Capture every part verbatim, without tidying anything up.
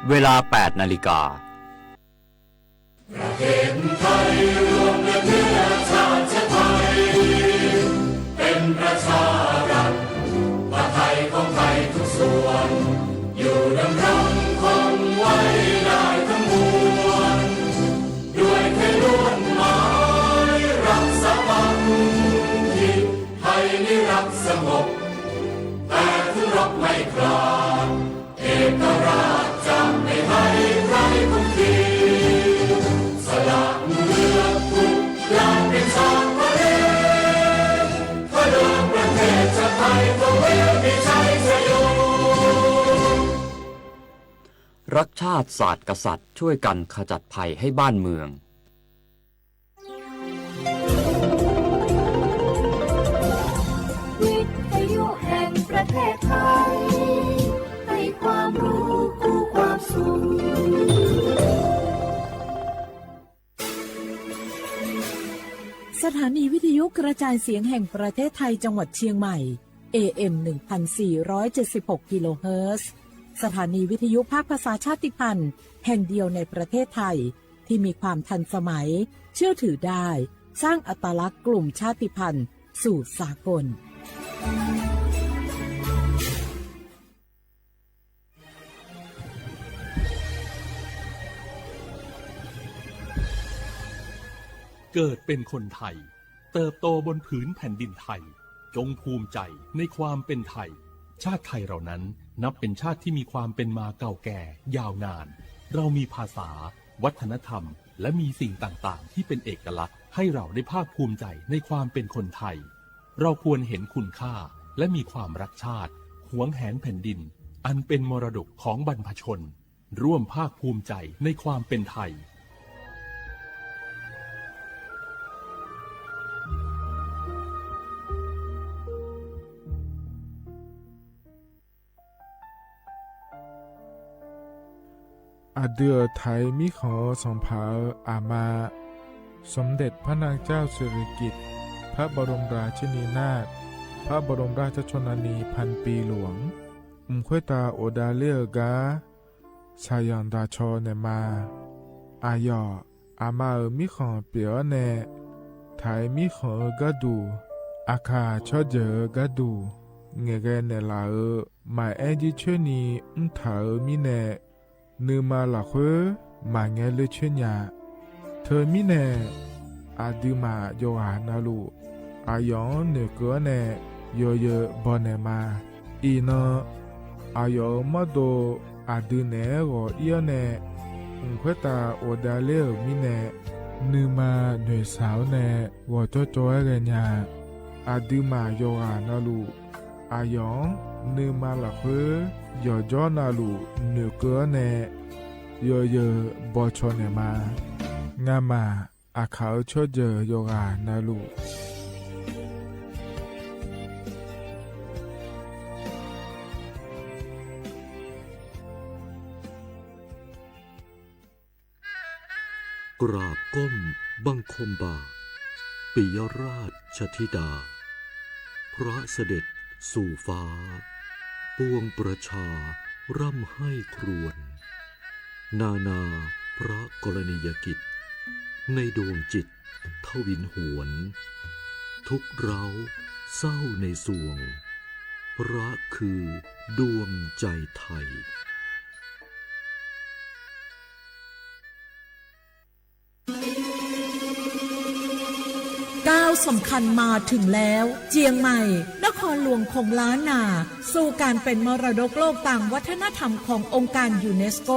เวลา แปดนาฬิกา ประเทศไทยรวมเลือดเนื้อชาติไทย เป็นประชารัฐ ประไทยของไทยทุกส่วน อยู่ดำรงคงไว้ได้ทั้งมวล ด้วยแค่ลวดหมายรักษาบัณฑิต ไทยนี้รักสงบ แต่ถึงรบไม่กล้า เอกราชจะไม่ให้ใครคุมขีด สละเลือดทุกอย่างเป็นชาติทะเล เพื่อเดินประเทศชาติไทย คงไม่มีชัยชโย รักชาติศาสตร์กษัตริย์ ช่วยกันขจัดภัยให้บ้านเมือง วิทยุแห่งประเทศไทย ให้ความรู้คู่ความสุข สถานีวิทยุกระจายเสียงแห่งประเทศไทยจังหวัดเชียงใหม่ เอ เอ็ม หนึ่งพันสี่ร้อยเจ็ดสิบหก กิโลเฮิรตซ์ สถานีวิทยุภาคภาษาชาติพันธุ์แห่งเดียวในประเทศไทย ที่มีความทันสมัย เชื่อถือได้ สร้างอัตลักษณ์กลุ่มชาติพันธุ์สู่สากล เกิดเป็นคนไทย เติบโตบนผืนแผ่นดินไทย จงภูมิใจในความเป็นไทย ชาติไทยเรานั้นนับเป็นชาติที่มีความเป็นมาเก่าแก่ยาวนาน เรามีภาษา วัฒนธรรม และมีสิ่งต่างๆ ที่เป็นเอกลักษณ์ ให้เราได้ภาคภูมิใจในความเป็นคนไทย เราควรเห็นคุณค่า และมีความรักชาติ หวงแหนแผ่นดิน อันเป็นมรดกของบรรพชน ร่วมภาคภูมิใจในความเป็นไทย Aqdui-euq Taiq mirkhanq-eu sanqpaq-euq aqma, สมเด็จพระนางเจ้าสิริกิติ์ พระบรมราชินีนาถ พระบรมราชชนนีพันปีหลวง mq khoertav ghofdav ler-eu gar shaqzanq daqcaw naeqma. Aqyawf aqma-euq mirkhanq pyeuf-awr nae, Taiq mirkhanq-eu gharduq, aqkaq tsawrjeuq-eu gharduq ngaeqghae naeqlaf-euq maqaer jircoer ni mrtaq-euq mirnae, nuima lafkhoer maqngae ler coer nya. Teumirnae, aqduimaf yawqghaq navluf, aqyawf-anr noeqkeuv-awr nae yawzeu bawnaeq ma. Iqnan, aqyawf-euq mawrdo aqdui naeq-aer ghawq ir-awr nae, mq khoertav ghofdav ler-euq mirnae, nuima noeqshaq-awr nae ghawqcawv cawv-aer ghaenya. Aqduimaf yawqghaq navluf, aqyawf-anr nuima lafkhoer yawqjawr navluf noeqkeuv-awr nae yawzeu bawcaw naeqma. Ngamaf aqkaq-eu tsawrjeuq yawqghaq navluf กราบก้มบังคมบาท ปิยราชธิดา พระเสด็จสู่ฟ้า ปวงประชาร่ำไห้ครวญ นานาพระกรณียกิจ ในดวงจิตทวินหวน ทุกข์ร้าวเศร้าในสวง พระคือดวงใจไทย ก้าวสำคัญมาถึงแล้ว เจียงใหม่ นครหลวงของล้านนา สู่การเป็นมรดกโลกตามวัฒนธรรมขององค์การยูเนสโก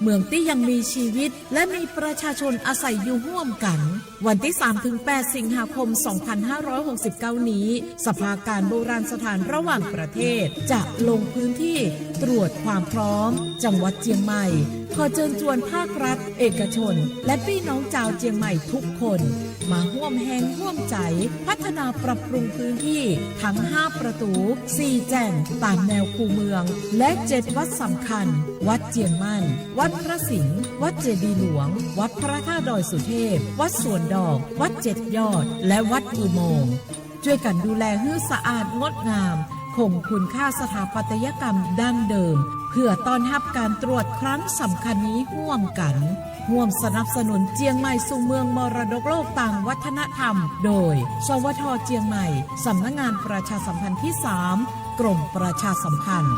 เมืองที่ยังมีชีวิต และมีประชาชนอาศัยอยู่ร่วมกัน วันที่สามถึงแปด สิงหาคม สองพันห้าร้อยหกสิบเก้า นี้ สภาการโบราณสถานระหว่างประเทศ จะลงพื้นที่ตรวจความพร้อม จังหวัดเจียงใหม่ ขอเชิญชวนภาครัฐ เอกชน และพี่น้องชาวเจียงใหม่ทุกคน มาร่วมแฮงร่วมใจ๋ พัฒนาปรับปรุงพื้นที่ทั้งห้าประตู สี่แจ่งตามแนวคูเมือง และเจ็ดวัดสำคัญ วัดเจียงมั่น วัดพระสิงห์ วัดเจดีย์หลวง วัดพระธาตุดอยสุเทพ วัดสวนดอก วัดเจ็ดยอด และวัดอุโมงค์ ช่วยกันดูแลหื้อสะอาดงดงาม คงคุณค่าสถาปัตยกรรมดั้งเดิม เพื่อต้อนรับการตรวจครั้งสำคัญนี้ร่วมกัน ร่วมสนับสนุนเชียงใหม่สู่เมืองมรดกโลกทางวัฒนธรรม โดย สวท เชียงใหม่ สำนักงานประชาสัมพันธ์ที่สาม กรมประชาสัมพันธ์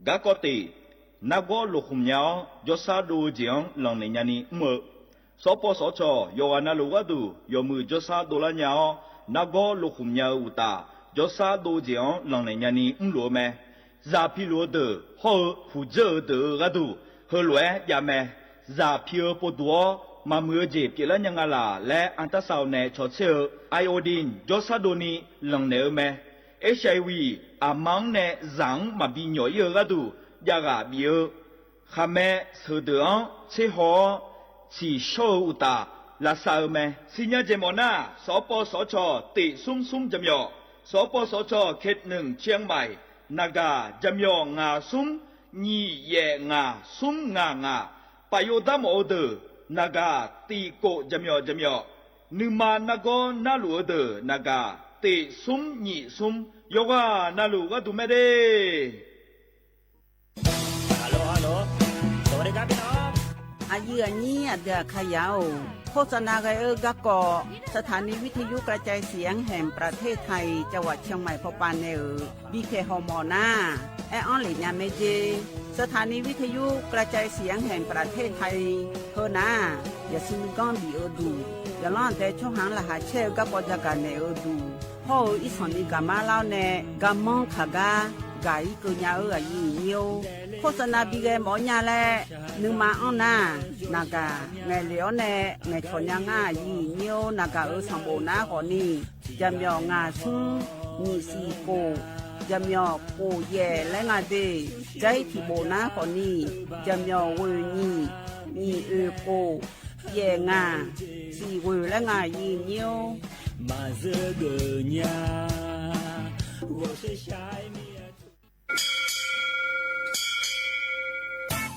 Garkawv tif, nargawr loqkhmq nya-awr jawrshar dov-eu jeq-anr lanqnaeq nyani mr-eu. Sawrpawv sawrcawq yawqghaq navluf gharduq yawmuiq jawrshar dovlar nya-awr, nargawr loqkhmq nya-eu uqtaf, jawrshar dov-eu jeq-anr lanqnaeq nyani mrluf-eu mae. Zaq piluf-eu deuq hawr-eu huqdzeur-euq deuq-euq gharduq heulof-aer jav mae. Zaq pi-eu povduq-awr, maqmuiq-eu jeq pyeuflar nya nga laq laer anrtarsar-eu nae cawtser-eu iodine jawrshar dovni lanqnaeq-eu mae. Hiv, aqma-anr nae zaq-anr maqbi nyawq ir-eu gharduq javghaq bif-eu khaqmae sheuqdeuq-anr tserhaw-awr, tsiqshawr-eu uqtaf lavsav-eu mae. Sirnya jeq mawfnar, sawqpawv sawqcawq tif smr smr jaqmyawf, sawqpawv sawqcawq เขตหนึ่ง เชียงใหม่ naqgaq jaqmyawf ngaq smr nyiq yaef ngaq smr ngaq ngaq, paf yov dar mawf-eu deuq naqgaq tif kof jaqmyawf jaqmyawf, nuima nargawr narluf-eu deuq naqgaq tif smr nyiq smr, yawqghaq navluf gharduq mae de. Aqyuif aqnyir aqdui aqkaqyaq-or, โฆษณา ghae-eu garkawv สถานีวิทยุกระจายเสียงแห่งประเทศไทย จังหวัดเชียงใหม่ pawpav nae-euq bipyaeq hawmawf nar, aer-anr lef nya mae jer. สถานีวิทยุกระจายเสียงแห่งประเทศไทย heu nar, yaqsur nuiganr bif-eu duq, yawqlanr aqdae tsawrhaq-anr laqkhaq caer-eu garkawv jagaq naeq-eu duq hawr-eu irsanq ni gaqmar lar-awr nae, garmanr kaq gar gaq-ir keuv nya-eu aqyuif aqnyir-or, โฆษณา bi ghae mawf-awr nya laer nuima anr nar, naqgaq ngaeqlef-awr nae ngaeqcawq nya ngar aqyuif aqnyir-or, naqgaq-euq sanqbof nar khawfni, jaqmyawf ngaq smr nyiq siq kof, jaqmyawf kof yaef laer nga de. Jair tiqbof nar khawfni, jaqmyawf ghoeq nyiq, nyiq oeq kof, yaef ngaq, siq ghoeq laer nga aqyuif aqnyir-or. Maqzeur geuf nya.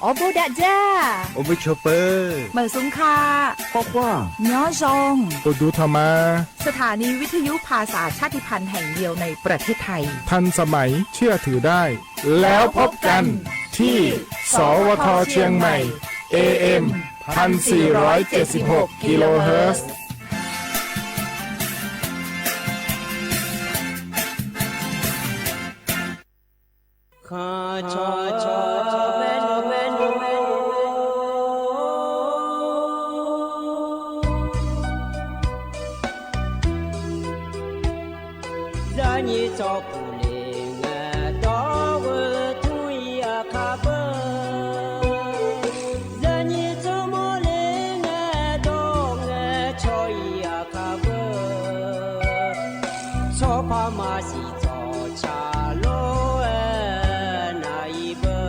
Awrbo dav dzar. Awrbo cawq peuq. Maqsmq ka. Khawr khawr. Nyanr zanq. Khawf duq tanq ma. สถานีวิทยุภาษาชาติพันธุ์แห่งเดียวในประเทศไทย ทันสมัย เชื่อถือได้ แล้วพบกันที่ สวท เชียงใหม่ เอเอ็ม พันสี่ร้อยเจ็ดสิบหก กิโลเฮิรตซ์ Zaqnyiq tsawrpuq le ngae dawr-eu tmr-ir aqkar beu. Zaqnyiq tsawrmawr le ngae dawr ngae cawr-ir aqkar beu. Tsawrpar maqsiq tsawrca lor-aer nar-ir beu.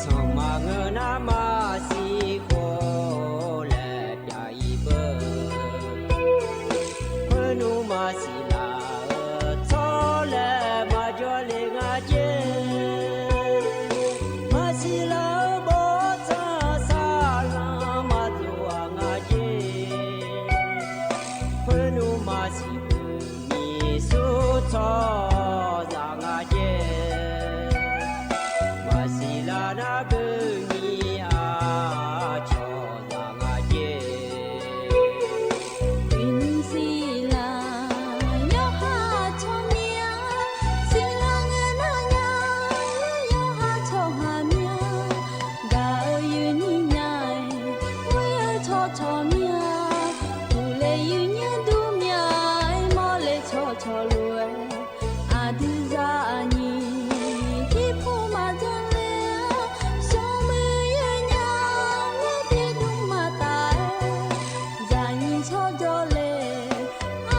Sanqma ngeur nar maqsiq khof laer pyav-ir beu. Khoernmr maqsiq laf-eu tsawrlaer maqjawr le nga jer. Maqsiq laf-eu bawrtsanq saqlanq maqdov-aq nga jer. Khoernmr maqsiq beu nyiq sur tsawrhaqzaq nga jer. Maqsiq laf nar beu nyiq aqcawq zaq nga jer. Uiqnymr siqlar yawqha tsawrmyanr, siqlar ngae nar nya yawqha tsawrhaq myanr, gaq-eu uiqnymr nya-aer, ghoer-eu tsawrcawq myanr, uqle uiqnymr dur myanr-aer, mawrle tsawrcawq lof-aer, aqdui zaqnyiq irpov maqdzanr le-aer, smrmuiq yaer nya-aer, tiqdmr maqtaf-aer, zaqnyiq tsawrjawr le,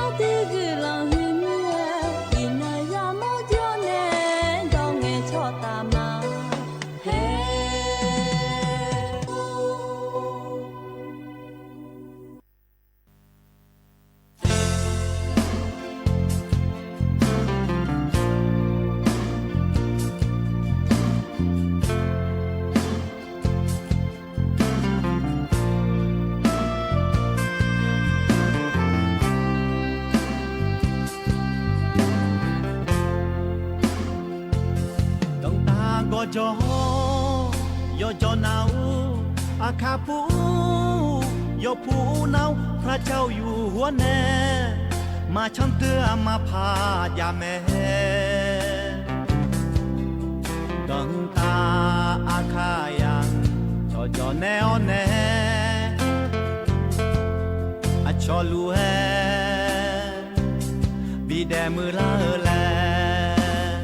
aqdui guiqlanq huiqmyr-aer, iqnan yamawr jawr nae, dawr ngae tsawrtaf ma. Haer. Jawr-awr, yawqjawq nav-ur, aqkaq pur-ur, yawqpur ur nav-ur, พระเจ้าอยู่หัว nae, maqcanr deuv-aq maqpaq jav mae. Danqtav Aqkaqyaq, cawqjawq nae-awr nae, aqcawq luf-aer bidaef muiqlar-eu laer,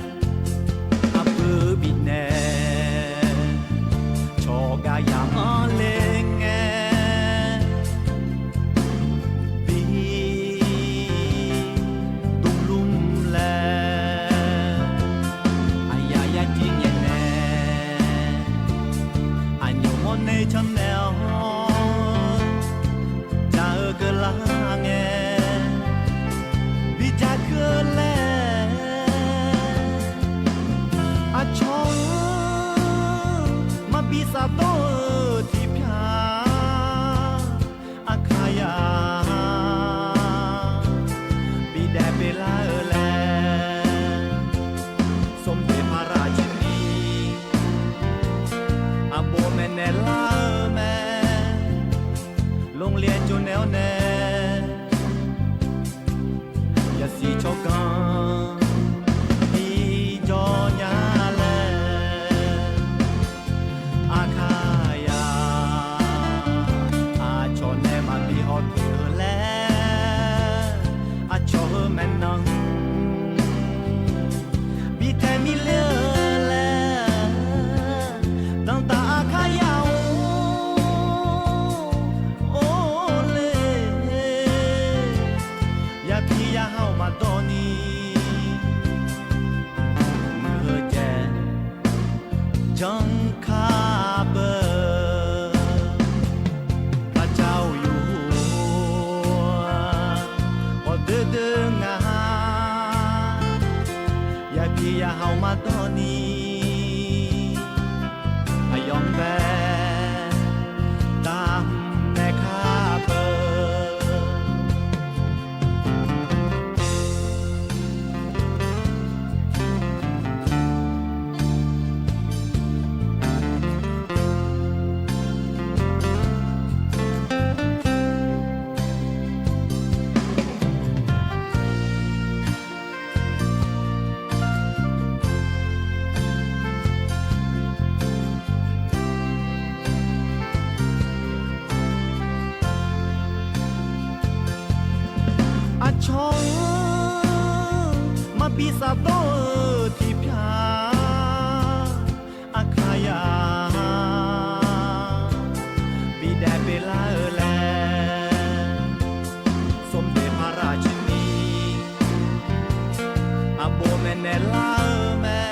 arpuir bifnaeq, cawqgaq yamq-anr le ngae, bi dmluf laer, aqyaf yar jir nyaef nae, aqnymq-anr nae cannaeq-awr, jaq-eu keuvlar ngae, bi jaq keuv-eu laer, aqcawq-anr maqbi safdawr-eu tiqpyaq, Aqkaqyaq bidaef pyeuflar-eu laer, สมเด็จพระราชินี aqbof maeqnaeq lar-eu mae. Lonrlaer jawr nae-awr nae, yasiq tsawrganr bijawr nya laer, Aqkaqyaq aqcawq nae maqbi hawteq-eu laer, aqcawq heu maeqnan bi taeq mirler-eu laer, danqtav Aqkaqyaq-or, or le, yabi yaha-awq maqdawr ni, muiq-eu jaev janrkar beu, พระเจ้าอยู่หัว hawdoer doer ngaq, yabi yaha-awq maqdawr ni, aqyawf-anr bae damq nae kar beu. Aqcawq-anr maqbi safdawr-eu tiqpyaq, Aqkaqyaq bidaef pyeuflar-eu laer, สมเด็จพระราชินี aqbof maeqnaeq lar-eu mae.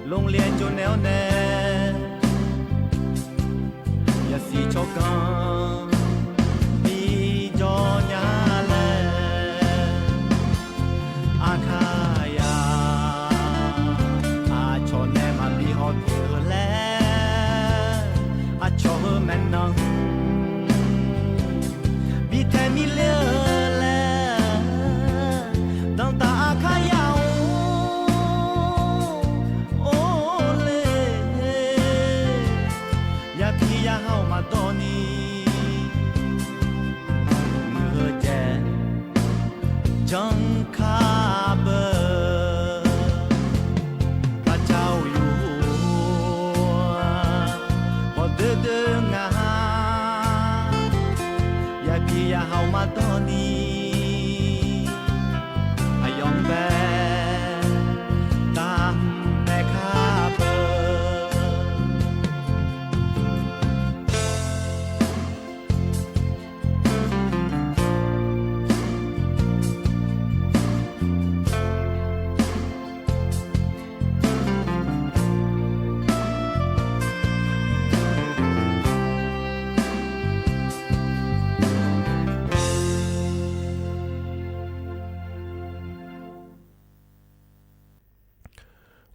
Lonrlaer jawr nae-awr nae, yasiq tsawrganr bijawr nya laer, Aqkaqyaq aqcawq nae maqbi hawteq-eu laer, aqcawq heu maeqnan bi taeq mirler-eu laer, danqtav Aqkaqyaq-or, or le, yabi yaha-awq maqdawr ni, muiq-eu jaev janrkar beu, พระเจ้าอยู่หัว hawdoer doer ngaq, yabi yaha-awq maqdawr ni, aqyawf-anr bae damq nae kar beu.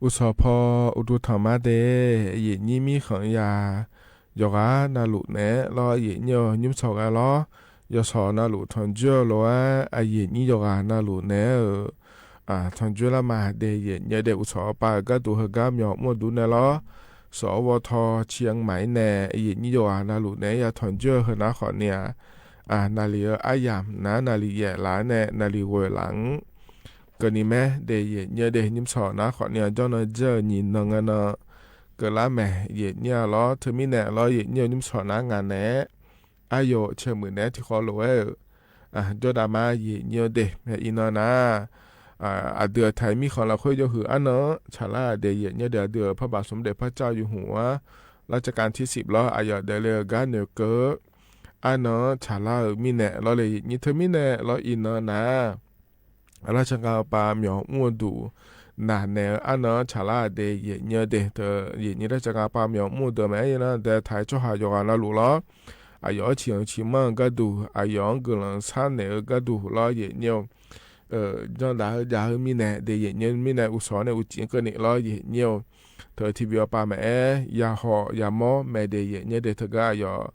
Uqsawq paw uqduq tanqma de, aqyuif nyir mirkhanq ya, yawqghaq navluf naeq-aer lawr, aqyuif nyir-eu nymr tsawq ghae lawr, yawshawq navluf tanqjoer-eu lof-aer, aqyuif nyir yawqghaq navluf naeq-aer-euq tanqjoer lar ma de yaeqnyi-eu de. Uqshawq pav-euq gharduq heugar myawq mr-eu dur nae lawr, shawq-awr vawtaw ci-anr maq-ir nae yaeqnyi yawqghaq navluf naeq-aer ya tanqjoer-eu heu nar khawfni-aq, naqli-eu aryamq nar naqli yaef laf-awr nae naqli ghoeq laf-anr keuvni mae de yaeqnyi-eu de. Nymrshawq nar khawfni-aq jawrnan dzer-eu nyiq nan ngae nan keuvlar mae yaeqnyi-a lawr. Teumirnae lawr yaeqnyi-eu nymrshawq nar ngaq naeq-aer aryawf caemuiq naeq-aer tiqkhawv lof-aer-euq jawrdav ma yaeqnyi-eu de. Iqnan nar aqdui-euq taiq mirkhanq lafkhoer yawhuiq arnan-anr tsaqlar-aq de yaeqnyi-eu de. Aqdui-euq parbav smr daef parcav yawhmq-anr lar tsavkav tirsiq lawr aqyawf daefle-eu gar noeqkeuv-eu arnan-anr tsaqlar-euq mirnae lawr le yaeqnyi. Teumirnae lawr iqnan nar lar tsavkav pav myawq mr-eu duq naq naeq-eu arnan-anr tsaqlar-aq de yaeqnyi-eu de. Teu yaeqnyi lar tsavkav pav myawq mr-eu deuq maqaer nar dae taiq tsawrhaq yawqghaq navluf lawr, aqyawf-anr ciqanq ciqmanr-eu gharduq, aqyawf-anr guiqlanq sharnaeq-eu gharduq lawr yaeqnyi-eu janrdaq-eu jav-eu mirnae de yaeqnyi-eu mirnae uqshawq-anr nae uqcif-anr keuvni lawr yaeqnyi-eu. Teu tiqbyoeq pav maqaer yahawq yamawr mae de yaeqnyi-eu de. Teugar aqyawf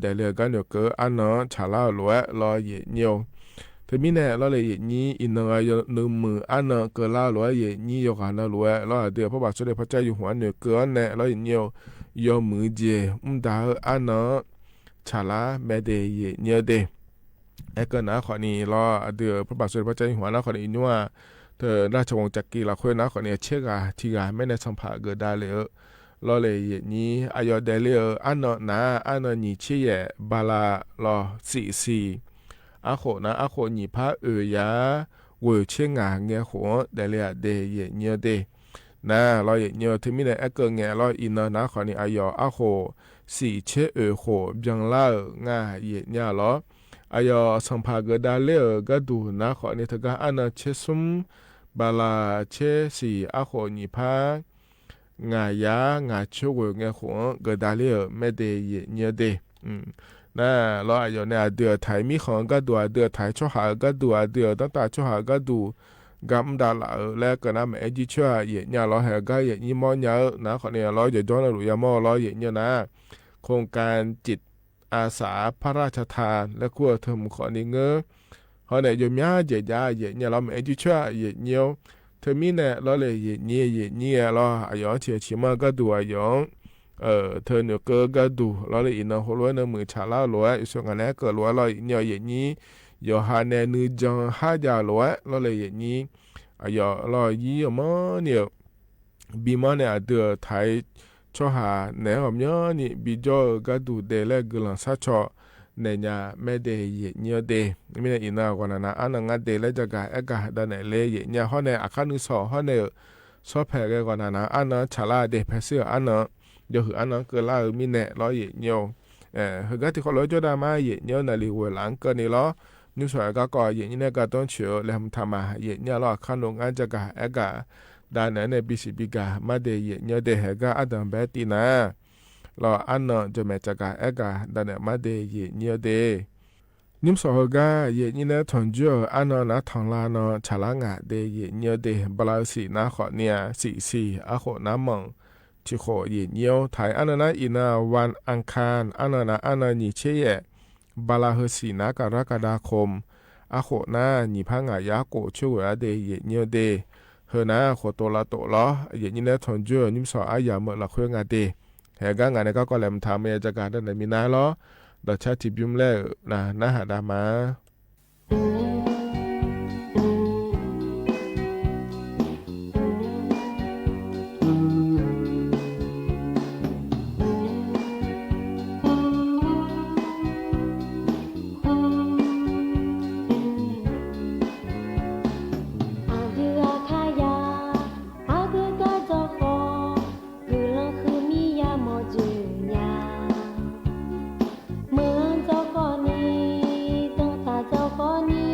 daefle-eu gar noeqkeuv-eu arnan-anr tsaqlar-euq lof-aer lawr yaeqnyi-eu. Teumirnae lawr le yaeqnyi iqnan gha nuimuiq arnan keuvlar-eu lof-aer yaeqnyi yawqghaq navluf-aer lawr aqdui-euq parbav smr daef parcav yawhmq-anr noeqkeuv-anr nae lawr yaeqnyi-eu yawmuiq jeq mr da-eu arnan-anr tsaqlar mae de yaeqnyi-eu de. Aerkeuv nar khawfni lawr aqdui-euq parbav smr daef parcav yawhmq-anr nar khawfni nymr-aq, teu nar tsawrganq cavkiv lafkhoer nar khawfni caer ghaq tiq ghaq maer nae sanqpaq geufdav le-eu lawr le yaeqnyi. Aqyawf daefle-euq arnan nar arnan nyiq tser yaef bala lawr siq siq arkhof nar arkhof nyiq par oeq yar ghoeq tser ngaq ngae khof-anr daefle-aq de yaeqnyi-eu de. Nar lawr yaeqnyi-eu teumirnae aerkeuv ngae lawr iqnan nar khawfni aqyawf arkhof siq tser oeq khof byanlar-euq nga yaeqnyi-a lawr. Aqyawf sanqpaq geufdav ler-euq gharduq nar khawfni teugar arnan tser smr bala tser siq arkhof nyiq par ngaq yar ngaq tser ghoeq ngae khof-anr geufdav ler-euq maer de yaeqnyi-eu de. Nar lawr aqyawf nae aqdui-euq taiq mirkhanq-eu gharduq, aqdui-euq taiq tsawrhaq-eu gharduq, aqdui-euq danrtav tsawrhaq-eu gharduq gar mr davlaf-euq laer keuv nar maqaer jircoer-aq yaeqnyi-a lawr. Haegar yaeqnyi mawrnya-eu nar khawfni lawr yawqjawr navluf yamawr-eu lawr yaeqnyi-eu nar โครงการจิตอาสาพระราชทาน laer kur-eu teu hmq khawfni ngeur hawr nae yawmyar dzaeq jav yaeqnyi-a lawr maqaer jircoer-aq yaeqnyi-eu. Teumirnae lawr le yaeqnyi yaeqnyi-a lawr aqyawf-anr ciq ciqmanr-eu gharduq aqyawf-anr teu noeqkeuv-eu gharduq lawr le iqnan heulof-aer nuimuiq tsaqlar-eu lof-aer yawshuif ngaq naeq-aer keuv lof-aer lawr yaeqnyi-eu yaeqnyi yawqha nae nuijan kharjav-eu lof-aer lawr le yaeqnyi aqyawf lawr yir-euq manrni-euq bimanr nae aqdui-euq taiq tsawrhaq naeq-aer ghawqmyanrni bijawr-eu gharduq de laer guiqlanq sharcaw naeq nya maer de yaeqnyi-eu de. Mirnae iqnan ghawqnaq nav arnan ngar de laer jagaq aergaq davnaeq le yaeqnyi-a hawr nae aqkar nuisawq hawr nae-euq shawr paeq ghae ghawqnaq nav arnan tsaqlar de paershuir-euq arnan yawhuiq arnan keuvlar-eu mirnae lawr yaeqnyi-eu. Heugar tiqkawv lof-aer jawrdav ma yaeqnyi-eu naqli ghoeq laf-anr keuvni lawr. Nymrshawq-aer garkawv yaeqnyi nae gardanr coeq-eu laeqhmq taqmaq yaeqnyi-a lawr aqkar nor ngar jagaq aergaq davnaeq-aer nae bisiq biga mar de yaeqnyi-eu de. Haegar ardanq bae tiv nar lawr arnan jawqmaeq tsafgaq aergaq davnaeq mar de yaeqnyi-eu de. Nymrshawq heugar yaeqnyi nae tanqjoer-euq arnan nar tanqlar nan tsaqlar ngaq de yaeqnyi-eu de. Bala-eu siq nar khawfni-a siq siq arkhof nar manq tiqkhof yaeqnyi-eu taiq arnan nar iqnan วันอังคาร arnan nar arnan nyiq tser yaef bala heu siq nar กรกฎาคม arkhof nar nyiq par ngaq yar khof coer ghoeq-ar de yaeqnyi-eu de. Heu nar khof tov lav tov lawr yaeqnyi nae tanqjoer-euq nymrshawq aryamq-eu lafkhoer nga de. Haegar ngaq nae garkawv laeqhmq taq maqya jagaq davnaeq minav lawr. Dawqcar tiqbymr laer-euq nav narhaq dav ma. Aqdui aqkar ya, aqdui gar dzawrkhawf, guiqlanq huiqmir yamawr dzoeq nya. Meuq-anr dzawrkhawf ni, danrtaq dzawrkhawf ni,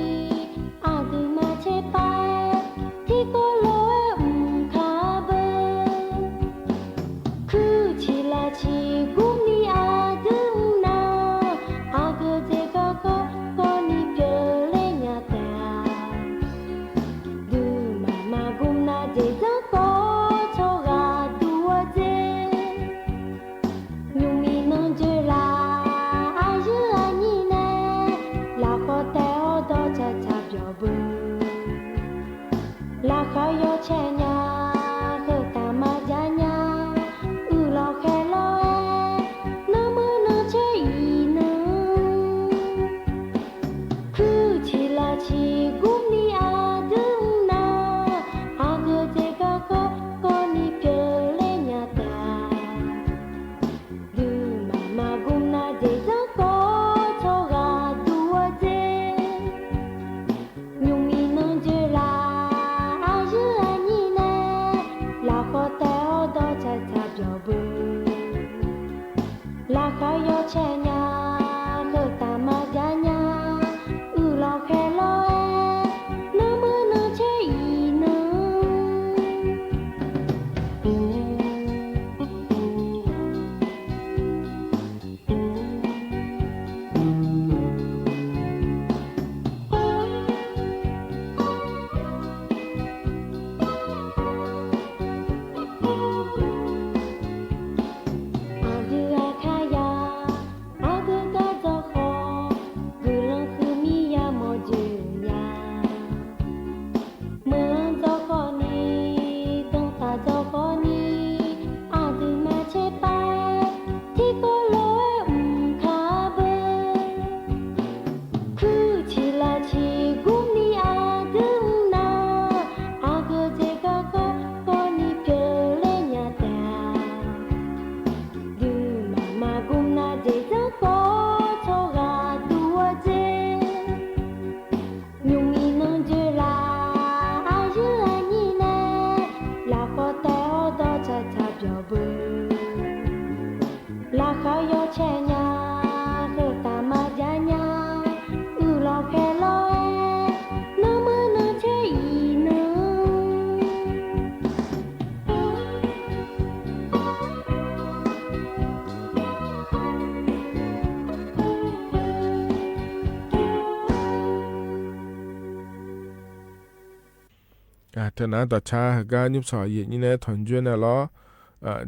Teunar dawqcar heugar nymrshawq yaeq nyir nae tanqjoer nae lawr,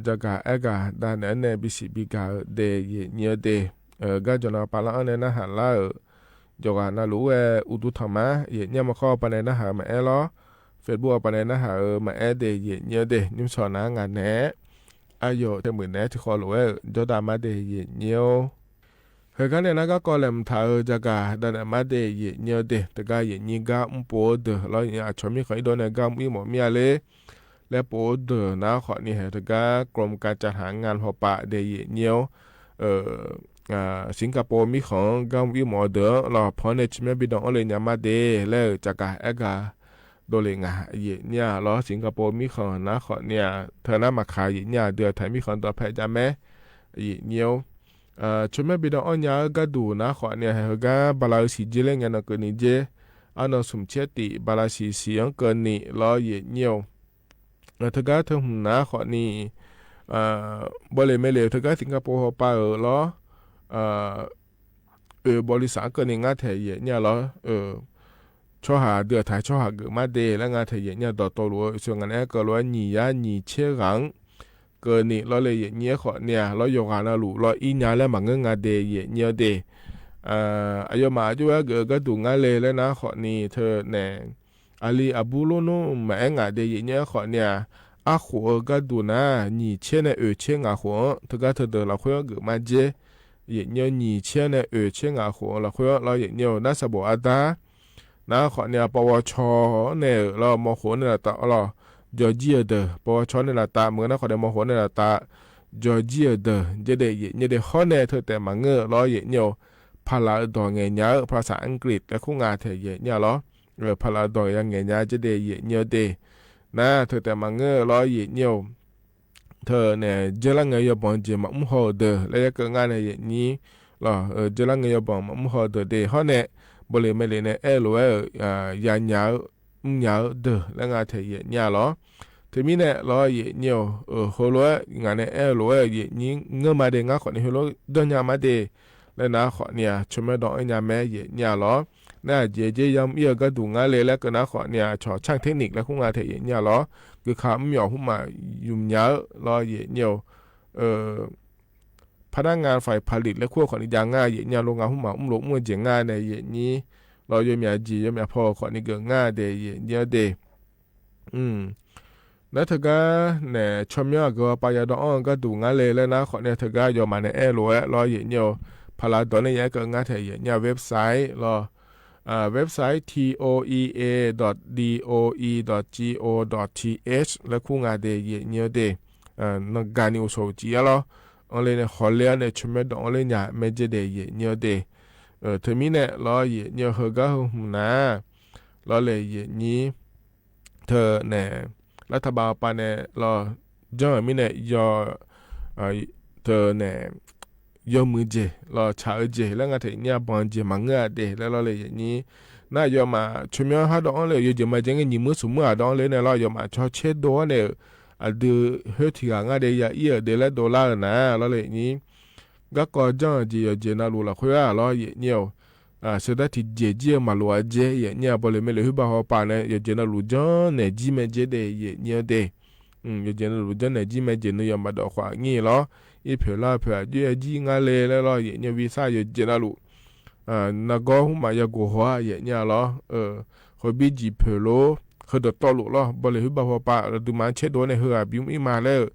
jagaq aergaq dav naeq-aer nae bisiq bigaq-eu de yaeq nyir-eu de, garjawq nan pavlar-anr nae narhaq lar-euq, yawqghaq navluf-aer uqduq tanqma yaeq nyir-a maqkhawr pavnae narhaq-eu maqaer lawr, Facebook-a pavnae narhaq-eu maqaer de yaeq nyir-eu de, nymrshawq nar ngaq naeq-aer aqyawf taemuiq naeq-aer tiqkhawf lof-aer-euq jawrdav mar de yaeq nyir-or. Heugar nae nar garkawv laeqhmq taq-eu jagaq dav naeq mar de yaeq nyir-eu de, teugar yaeq nyir gar mrpov-eu deuq lawr, yaeq nyir aqcawq mirkhanq irdov nae gar mr ir mawf mir-a ler laer pov-eu deuq nar khawfni hae teugar กรมการจัดหางาน hawpav de yaeq nyir-or. Singapore mirkhanq-anr gar mr ir mawf-eu deuq-anr lawr, panq nae tsawrmyanr bi dan-anr le nya mar de laer-euq jagaq aergaq dovle nga yaeq nyir-a lawr, Singapore mirkhanq nar khawfni-aq teunar maqkaq yaeq nyir-a dui-aq taq mirkhanq dawqpae jav mae yaeq nyir-or. Tsawrmyanr bi dan-anr nya-eu gharduq nar khawfni hae heugar bala-eu siq jer laer ngae nan keuvni jer, arnan smq caer tif bala siq siq-anr keuvni lawr yaeq nyir-or. Teugar teu hmq nar khawfni bawle mae le-eu teugar Singapore hawpav-euq lawr, oeq bawle saq-anr keuvni ngar taeq yaeq nyir-a lawr, tsawrhaq dui-aq taq tsawrhaq geuf mar de laer ngar taeq yaeq nyir-a dawqtawvluf-eu oeq seuq ngaq naeq-aer keuv lof-aer nyiq yar nyiq caer ghaq-anr keuvni lawr le yaeq nyir-aer khawfni-aq lawr yawqghaq navluf lawr ir nya laer maqngeur nga de yaeq nyir-eu de. Aqyawfmaf aqjox-aer geuf-eu gharduq ngar le laer nar khawfni teunae aqli aqbur lor nmr maqaer ngaq de yaeq nyir-aer khawfni-aq, arkhof-eu gharduq nar nyiq caer nae oeq caer ngaq khof-anr teugar teudeuq lafkhoer-anr geuf mar jer. Yaeq nyir-anr nyiq caer nae oeq caer ngaq khof-anr lafkhoer-anr lawr yaeq nyir-eu nar saqbof arda nar khawfni-aq pawqghawqcawq-anr nae-euq lawr mawqkhof-anr nae laftav lawr, jawrjir-eu deuq pawqghawqcawq-anr nae laftav maqngeur nar khawfni mawqkhof-anr nae laftav jawrjir-eu deuq jer de yaeq nyir de hawr nae teu taef maqngeur-eu lawr yaeq nyir-eu paqlaq-eu dawq ngaeq nya-eu ภาษาอังกฤษ laer kur nga taeq yaeq nyir-a lawr. Paqlaq-eu dawq ya ngaeq nya jer de yaeq nyir-eu de. Nar teu taef maqngeur-eu lawr yaeq nyir-eu teunae jeurlar ngae yawbanq jeq maqmr haw-euq deuq laer yakeuv ngar nae yaeq nyir lawr, jeurlar ngae yawbanq maqmr haw-eu deuq de hawr nae bawle mae le nae aer-eu lof-aer-euq yanya-eu mrnya-eu deuq laer nga taeq yaeq nyir-a lawr. Teumirnae lawr yaeq nyir-eu heulof-aer ngaq nae aer-eu lof-aer yaeq nyir ngeur ma de ngar khawfni heulof danrnya mar de laer nar khawfni-aq tsawrmyanr dawq-anr nya mae yaeq nyir-a lawr. Nar aqjeq jer yamr ir-eu gharduq ngar le laer keuv nar khawfni-aq cawq ช่างเทคนิค laer kur nga taeq yaeq nyir-a lawr. Geukaq mr myawf hmr maf ymq nya-eu lawr yaeq nyir-eu พนักงานฝ่ายผลิต laer kur-eu khawfni jav ngar yaeq nyir-a lawr. Ngaq hmr maf mrlof mr-eu jeq ngar nae yaeq nyir lawr, yawmyaq jeq yawmyaq paw-eu khawfni geuf ngar de yaeq nyir-a de. Nar teugar nae tsawrmyanr aqgeu aqpav yadawv anr-eu gharduq ngar le laer nar khawfni teugar yawmaf nae aer-eu lof-aer lawr yaeq nyir-eu paqlaq dawq nae ya aer keuv ngar taeq yaeq nyir-a website lawr, website toea dot doe dot go dot th laer kur nga de yaeq nyir-a de. Nanga ni uqshawq uqcif-a lawr, anr le nae hawler-awr nae tsawrmyanr dawq anr ler nya mae jer de yaeq nyir-a de. Teumirnae lawr yaeq nyir-eu heugar heu hmq nar lawr le yaeq nyir teunae รัฐบาล pav nae lawr janr-euq mirnae yaw teunae yawmuiq jeq lawr tsaq-eu jeq laer nga taeq nyir-a banq jeq maqngeur-a de laer lawr le yaeq nyir. Nar yawmaf tsawrmyanr har dawv anr le-euq yawjeq majeq ngae nyiq muir smq muir-aq dawv anr le nae lawr yawmaf caw caer dov-awr nae-euq aqdui khoer tiq ghaq ngar de ya ir-euq de laer dovlar-eu nar lawr le yaeq nyir. Garkawv janr-euq jeq yawqjeq navluf lafkhoer-aq lawr yaeq nyir-eu sheuqdar tiqjeq jir-eu maqlof-a jer yaeq nyir-a bawle mae le khoerbav hawpav nae yawqjeq navluf janrnaeq jir mae jer de yaeq nyir-a de. Yawqjeq navluf janrnaeq jir mae jeq nuiyawq maqdawf khawf nyir lawr. Irpoeq lar-eu poeq aqjox-aer jir ngar le laer lawr yaeq nyir-eu วีซ่า yawqjeq navluf nargawr hmr maf yagoq haw-a yaeq nyir-a lawr. Khoerbir jeq poeq lor, heudawq tawvluf lawr bawle khoerbav hawpav aqduimaf-anr caerdov-awr nae heughaq bimr ir ma laer-euq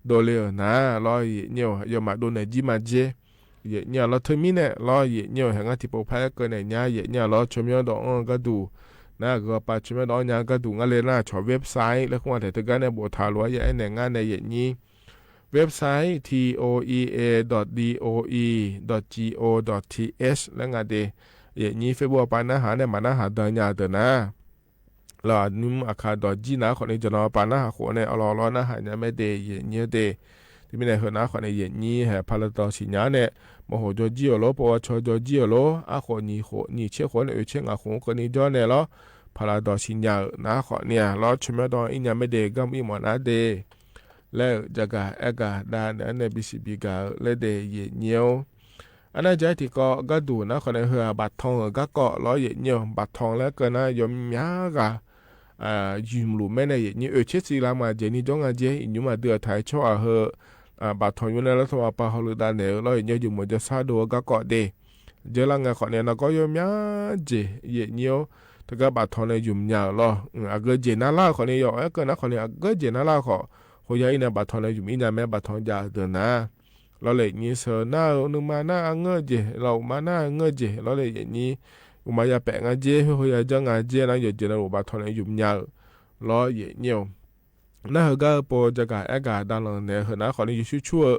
dovle-euq nar lawr yaeq nyir-eu yawmaf dovnaeq jir ma jer yaeq nyir-a lawr. Teumirnae lawr yaeq nyir-eu hae ngar tiqpov par-aer keuv naeq nya yaeq nyir-a lawr. Tsawrmyanr dawv anr-eu gharduq nar aqgeu aqpav tsawrmyanr dawv anr nya-eu gharduq ngar le nar cawq website laer kur nga taeq teugar nae boftaq lof-aer ya aernaeq ngar nae yaeq nyir website toea dot doe dot go dot th laer nga de. Yaeq nyir Facebook aqpav narhaq nae maq narhaq dan nya-eu deuq nar lawr, aqnymr aqkaq dawq jir nar khawfni jaqnan pav narhaq khof nae awqlawq lawr narhaq nya mae de yaeq nyir-a de. Teumirnae heu nar khawfni yaeq nyir hae paqlaq dawq siqnya-awr nae mawqhoq jawr jir-euq lor, pawqghawqcawq jawr jir-euq lor, arkhof nyiq khof nyiq caer khof nae oeq caer ngaq khof-anr keuvni jawr nae lawr, paqlaq dawq siqnya-euq nar khawfni-aq lawr tsawrmyanr dawv ir nya mae de gar mr ir mawf nar de laer-euq jagaq aergaq dav naeq-aer nae bisiq bigaq-eu laer de yaeq nyir-or. Arnar ja-aer tiqkawv gharduq nar khawfni heu-aq baftan-euq garkawv lawr yaeq nyir-eu baftan laer keuv nar yawmya ghaq ymq luf maer nae yaeqnyir oeq tser siq lar maqjeq ni jawr nga jer, iqnymr maqdui-aq taq-aer tsawrhaq heu baftanq nymr nae lar tawv maqpav hawluf dav naeq-eu lawr, yaeqnyir-eu jeq mawq jawrshar dov-eu garkawv de. Jeurlar ngae khawfni nargawr yawmya jeq yaeqnyir-awr, teugar baftanq nae ymq nya-euq lawr. Aqgeu jeq narlar-eu khawfni yawf-aer keuv nar khawfni aqgeu jeq narlar-eu khawf, khoerya-ir nae baftanq nae ymq-ir nya mae, baftanq jav-euq deuq nar lawr le, yaeqnyir sheu nar-eu nuima nar-eu ngeur-eu jeq lawr, uqma nar-eu ngeur-eu jeq lawr le, yaeqnyir uqma ya paef nga jer, khoer khoerya janr nga jer nar, yawqjeq navluf baftanq nae ymq nya-euq lawr yaeqnyir-awq. Nar heugar-eu pov jagaq aergaq davlanq naeq-eu heunar khawfni yawshuir cur-eu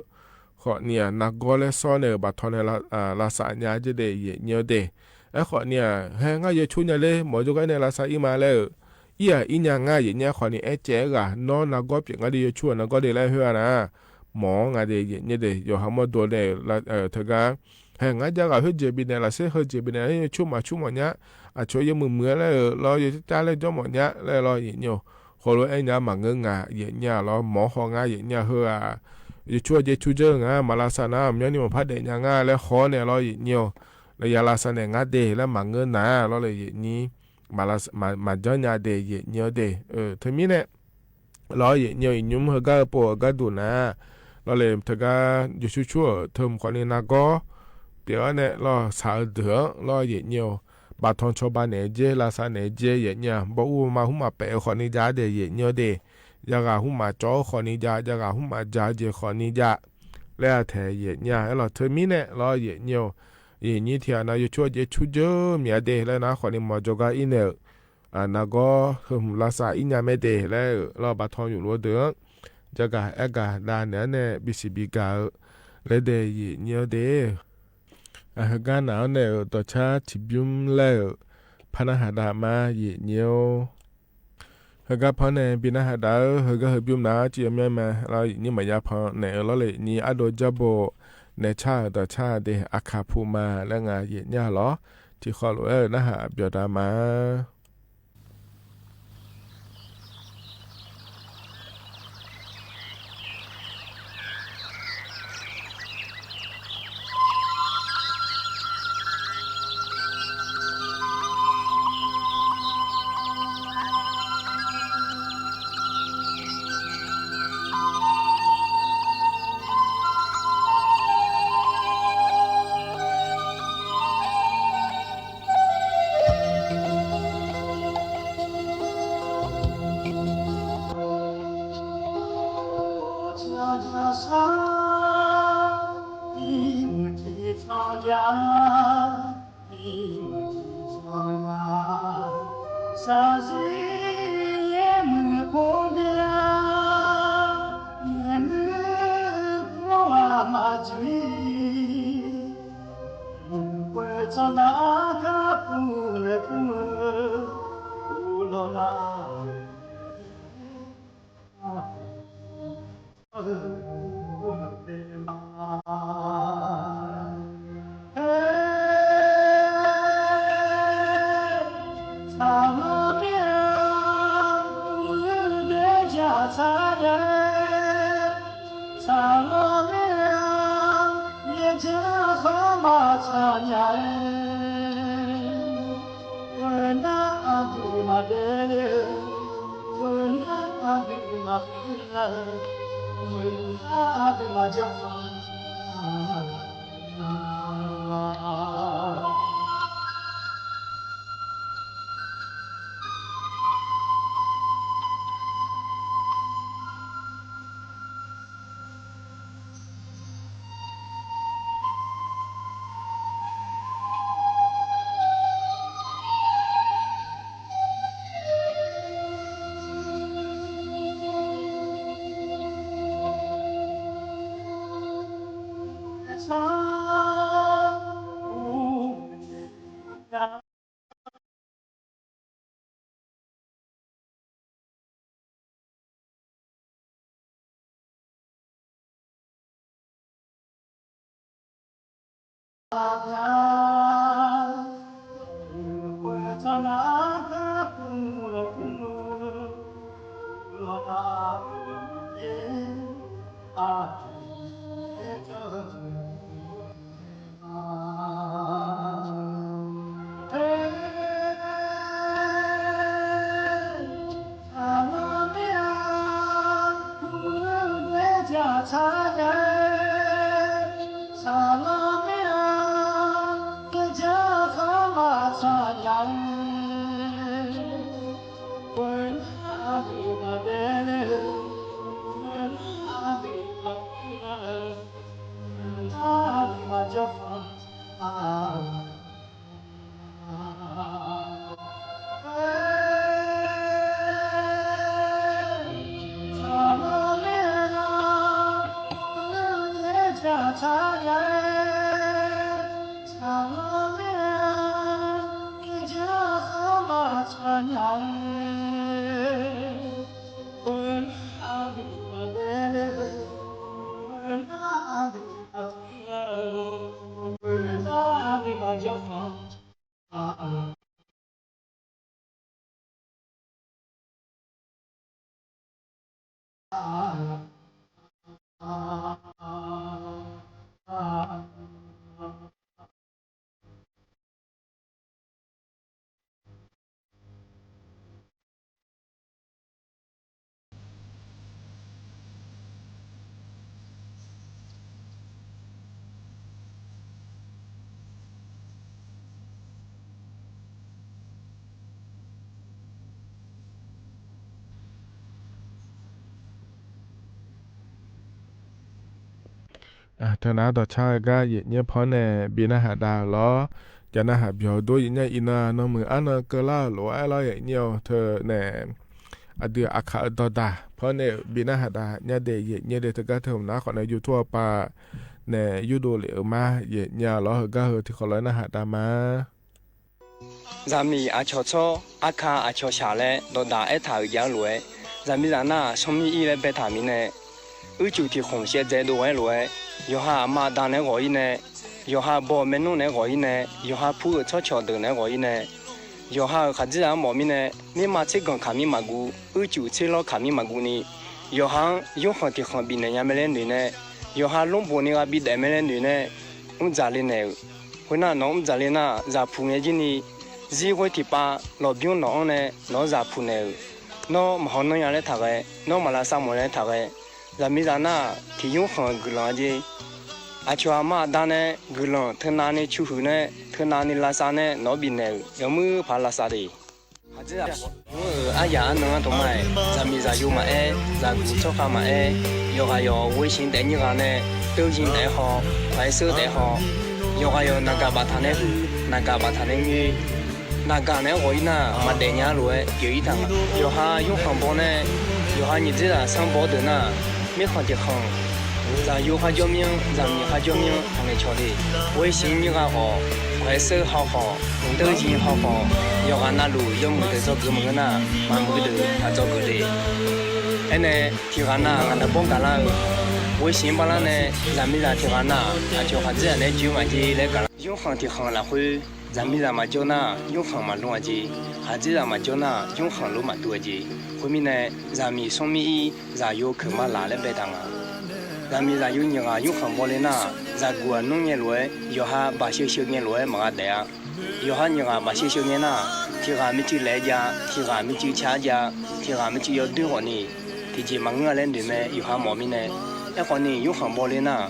khawfni-aq, nargawr laer sawr nae-euq baftanq nae lavsav nya jer de yaeqnyir-awr de. Aerkhawfni-aq, haer ngar yawcur nya ler mawf jawrgar nae lavsav ir ma laer-euq, ir-aq ir nya ngar yaeqnyir-a khawfni aercaev-aer ghaq nawr nargawr pyeuf ngar de, yawcur-eu nargawr de laer khoer-a nar, mawf-anr nga de yaeqnyir de, yawqha mawrdo nae-euq teugar haer ngar jav ghaq khoerjeq bifnaeq lafser heujeq bifnaeq laer yawcur maqcur mawf nya, aqcawq yawmuiq muiq-aer laer-euq lawr, yawcar car laer jawr mawf nya laer lawr yaeqnyir-awq. Heulof-aer nya maqngeur nga yaeqnyir-a lawr, mawf-awr haw ngar yaeqnyir-a heu-aq, yawcur-eu jeq cur dzeur-eu nga, maq lavsav nar myanrni maqpar daef nya ngar laer haw-awr nae lawr yaeqnyir-awq. Laf ya lavsav naeq ngar de laer maqngeur nar lawr le yaeqnyir, maqjanr nya de yaeqnyir-awr de. Teumirnae lawr yaeqnyir-awq, iqnymr heugar-eu pov-euq gharduq nar lawr le, teugar yawshuir cur-euq teu mq khawfni nargawr pyeuf-awr nae lawr, shaq-eu deuq-anr lawr yaeqnyir-awq, baftanq cawba naeq jer, lavsav naeq jer yaeqnyir-a, bawr ur ma hmq maqpaef-eu khawfni jav-a de yaeqnyir-awr de. Yaghaq hmq maqcawv-eu khawfni jav, yaghaq hmq maqja-eu jeq khawfni jav laer-a taeq yaeqnyir-a. Aerlawq teumirnae lawr yaeqnyir-awq, yaeqnyir tiq ghaq nav yawcur-eu jeq cur dzeur mya de laer nar khawfni mawf jawrgar ir naeq-euq nargawr heu hmq lavsav ir nya mae de laer-euq lawr, baftanq yufluf-eu deuq-anr jagaq aergaq dav naeq-anr nae bisiq bigaq-eu laer de yaeqnyir-awr de. Heugar naq-anr nae-euq dawqcar tiqbymr laer-euq par narhaq dav ma yaeqnyir-awr. Heugar pan nae bi narhaq dav-eu heugar heubymr nar-aq tiqyawf myanr ma lawr, yaeqnyir maqya pan naeq-eu lawr le, yaeqnyir ardov jarbo naeq car-euq dawqcar de, aqkaq pu ma laer nga yaeqnyir-a lawr. Tiqkhawf lof-aer-euq narhaq byawq dav ma. Teunav dawqcar-eu gar yaefnyaer paw nae bi narhaq dav-euq lawr. Jaq narhaq byawq dov yaefnyaer iqnan nanmuiq arnan keuvlar-euq lof-aer lawr yaefnyaer-awq teunae. Aqdui aqkaq-eu dawqdaq paw nae-euq bi narhaq dav nyar dae yaefnyaer dae teugar teu mq nar khawf nae YouTube-awr pav nae yurdov lef-euq mar yaefnyaer lawr heugar heu tiqkhawf lof-aer narhaq dav ma. Zaqmiq aqcawq tsawr, aqkaq aqcawq shaq laer dawqdaq aertaq-euq jav-eu lof-aer, zaqmiqzaq nar-aq, sanr mir ir laer baetaq mirnae, uicuiv tiq khmq shaevdzae dov-aer lof-aer, yawqha aqma aqda naeq-aer ghawq ir nae, yawqha baw-eu maernmr naeq-aer ghawq ir nae, yawqha pur-euq tsawrcawq deuq naeq-aer ghawq ir nae, yawqha-euq khaqdzerzaq-anr mawf mirnae, mirma tser ganq kaq mir maqguv, uicuiv tser lawr kaq mir maqguv ni, yawqha-anr yurkhanq tiq khanq bifnaeq nya mae laer noeq nae, yawqha lmrboq ni gha bidaef mae laer noeq nae, mr dzaq le naeq-euq. Khoernar, nawq-anr mr dzaq le nar, zaqpuq ngae jir ni, zir ghoer tiqpav lawqbymr nawq-anr nae nawq-anr zaqpuq naeq-euq. Nawr maqhaw nanr nya laer taqghae, nawr maqlavsav mawf laer taqghae, zaqmiqzaq nar-aq, tiq yurkhanq-euq guiqlanq-a jeq. Aqcawq aqma aqda nae guiqlanq teunav ni cu huiq nae, teunav ni lavsav nae nawq-anr bifnaeq-euq yawmuir paq lavsav de. Khaqdzerzaq mr-euq aryaq arnan-anr dawqma-aer, zaqmiqzaq yo maqaer, zaqguq tsawrkhav maqaer, yawqghaq yawq ghoe siq daef nyir ghaq nae, teuzin daef-aer haw, paq-aer seur daef-aer haw, yawqghaq yawq naqgaq baftaq nae huiq, naqgaq baftaq nae nyoer, naqgaq naeq-aer ghawq ir nar, maqdaef nya lof-aer pyeuf ir taq nga. Yawqha yurkhanq baw nae, yawqha nyiq dzerzaq sanr baw deuq nar, mirkhanq tiq khanq, zaqyo kharjawr mir-anr, zaqmiq kharjawr mir-anr tanqnaeq cawq le. Ghoe siq nyir ghaq khawf, paq-aer seur haw khawf, teuzin haw khawf, yawqghaq navluf yawmuiq deuq dzawgeuf maqngeur nar, maqmuiq deuq taq dzawgeuf le. Aernae, tiq ghaq nar ngaq naqbawr gaqlar-eu, ghoe siq-anr bala nae, zaqmiqzaq tiq ghaq nar, aqcawq khaqdzerzaq naeq-aer joe maqjeq laer gaqlar. Yurkhanq tiq khanq lafkhoer, zaqmiqzaq maqjawr nar, yurkhanq maqlor-a jeq. Khaqdzerzaq maqjawr nar, yurkhanq lor maqdov-a jeq. Khoermirnae, zaqmiq sanr mir ir, zaqyo keuq ma laq laer baetaq nga. Zaqmiqzaq yo nyiq ghaq yurkhanq baw le nar, zaqguq aqnmr ngae lof-aer, yawqha baqsheu sheu ngae lof-aer maqgha daef-a. Yawqha nyiq ghaq baqsheu sheu ngae nar, tiq ghaq mircuiv laef-aer jav, tiq ghaq mircuiv car jav, tiq ghaq mircuiv yawdoer khawf ni, tiqjeq maqngeur-a laer noeq mae yawqha mawf mirnae. Aerkhawf ni yurkhanq baw le nar,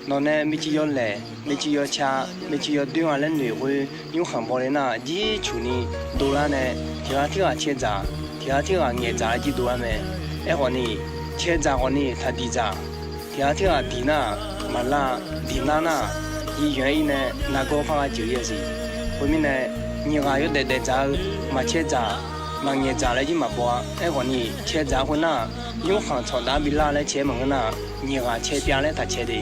nawq nae mircuiv yawlaeq, mircuiv yawcar, mircuiv yawdoer-a laer noeq khoer, yurkhanq baw le nar jircuq ni dovlar nae, tiq ghaq tirghaq cae dzaq, tiq ghaq tirghaq ngaeq dzaq-aer jir dovlar mae. Aerkhawf ni, cae dzaq khawf ni taqdiq dzaq, tiq ghaq tirghaq diq nar, maqlar, diq nar nar, yir yanq-aer ir nae nargawr par gha jeuq ir-a siq. Khoermirnae, nyiq ghaq yawdaef daef dzaq-eu, maqcae dzaq, maqngaeq dzaq laer jir maqbaw-a. Aerkhawf ni, cae dzaq khoernar, yurkhanq tsawqdav bilar laer cae maqngeur nar, nyiq ghaq cae pyav laer taq cae de.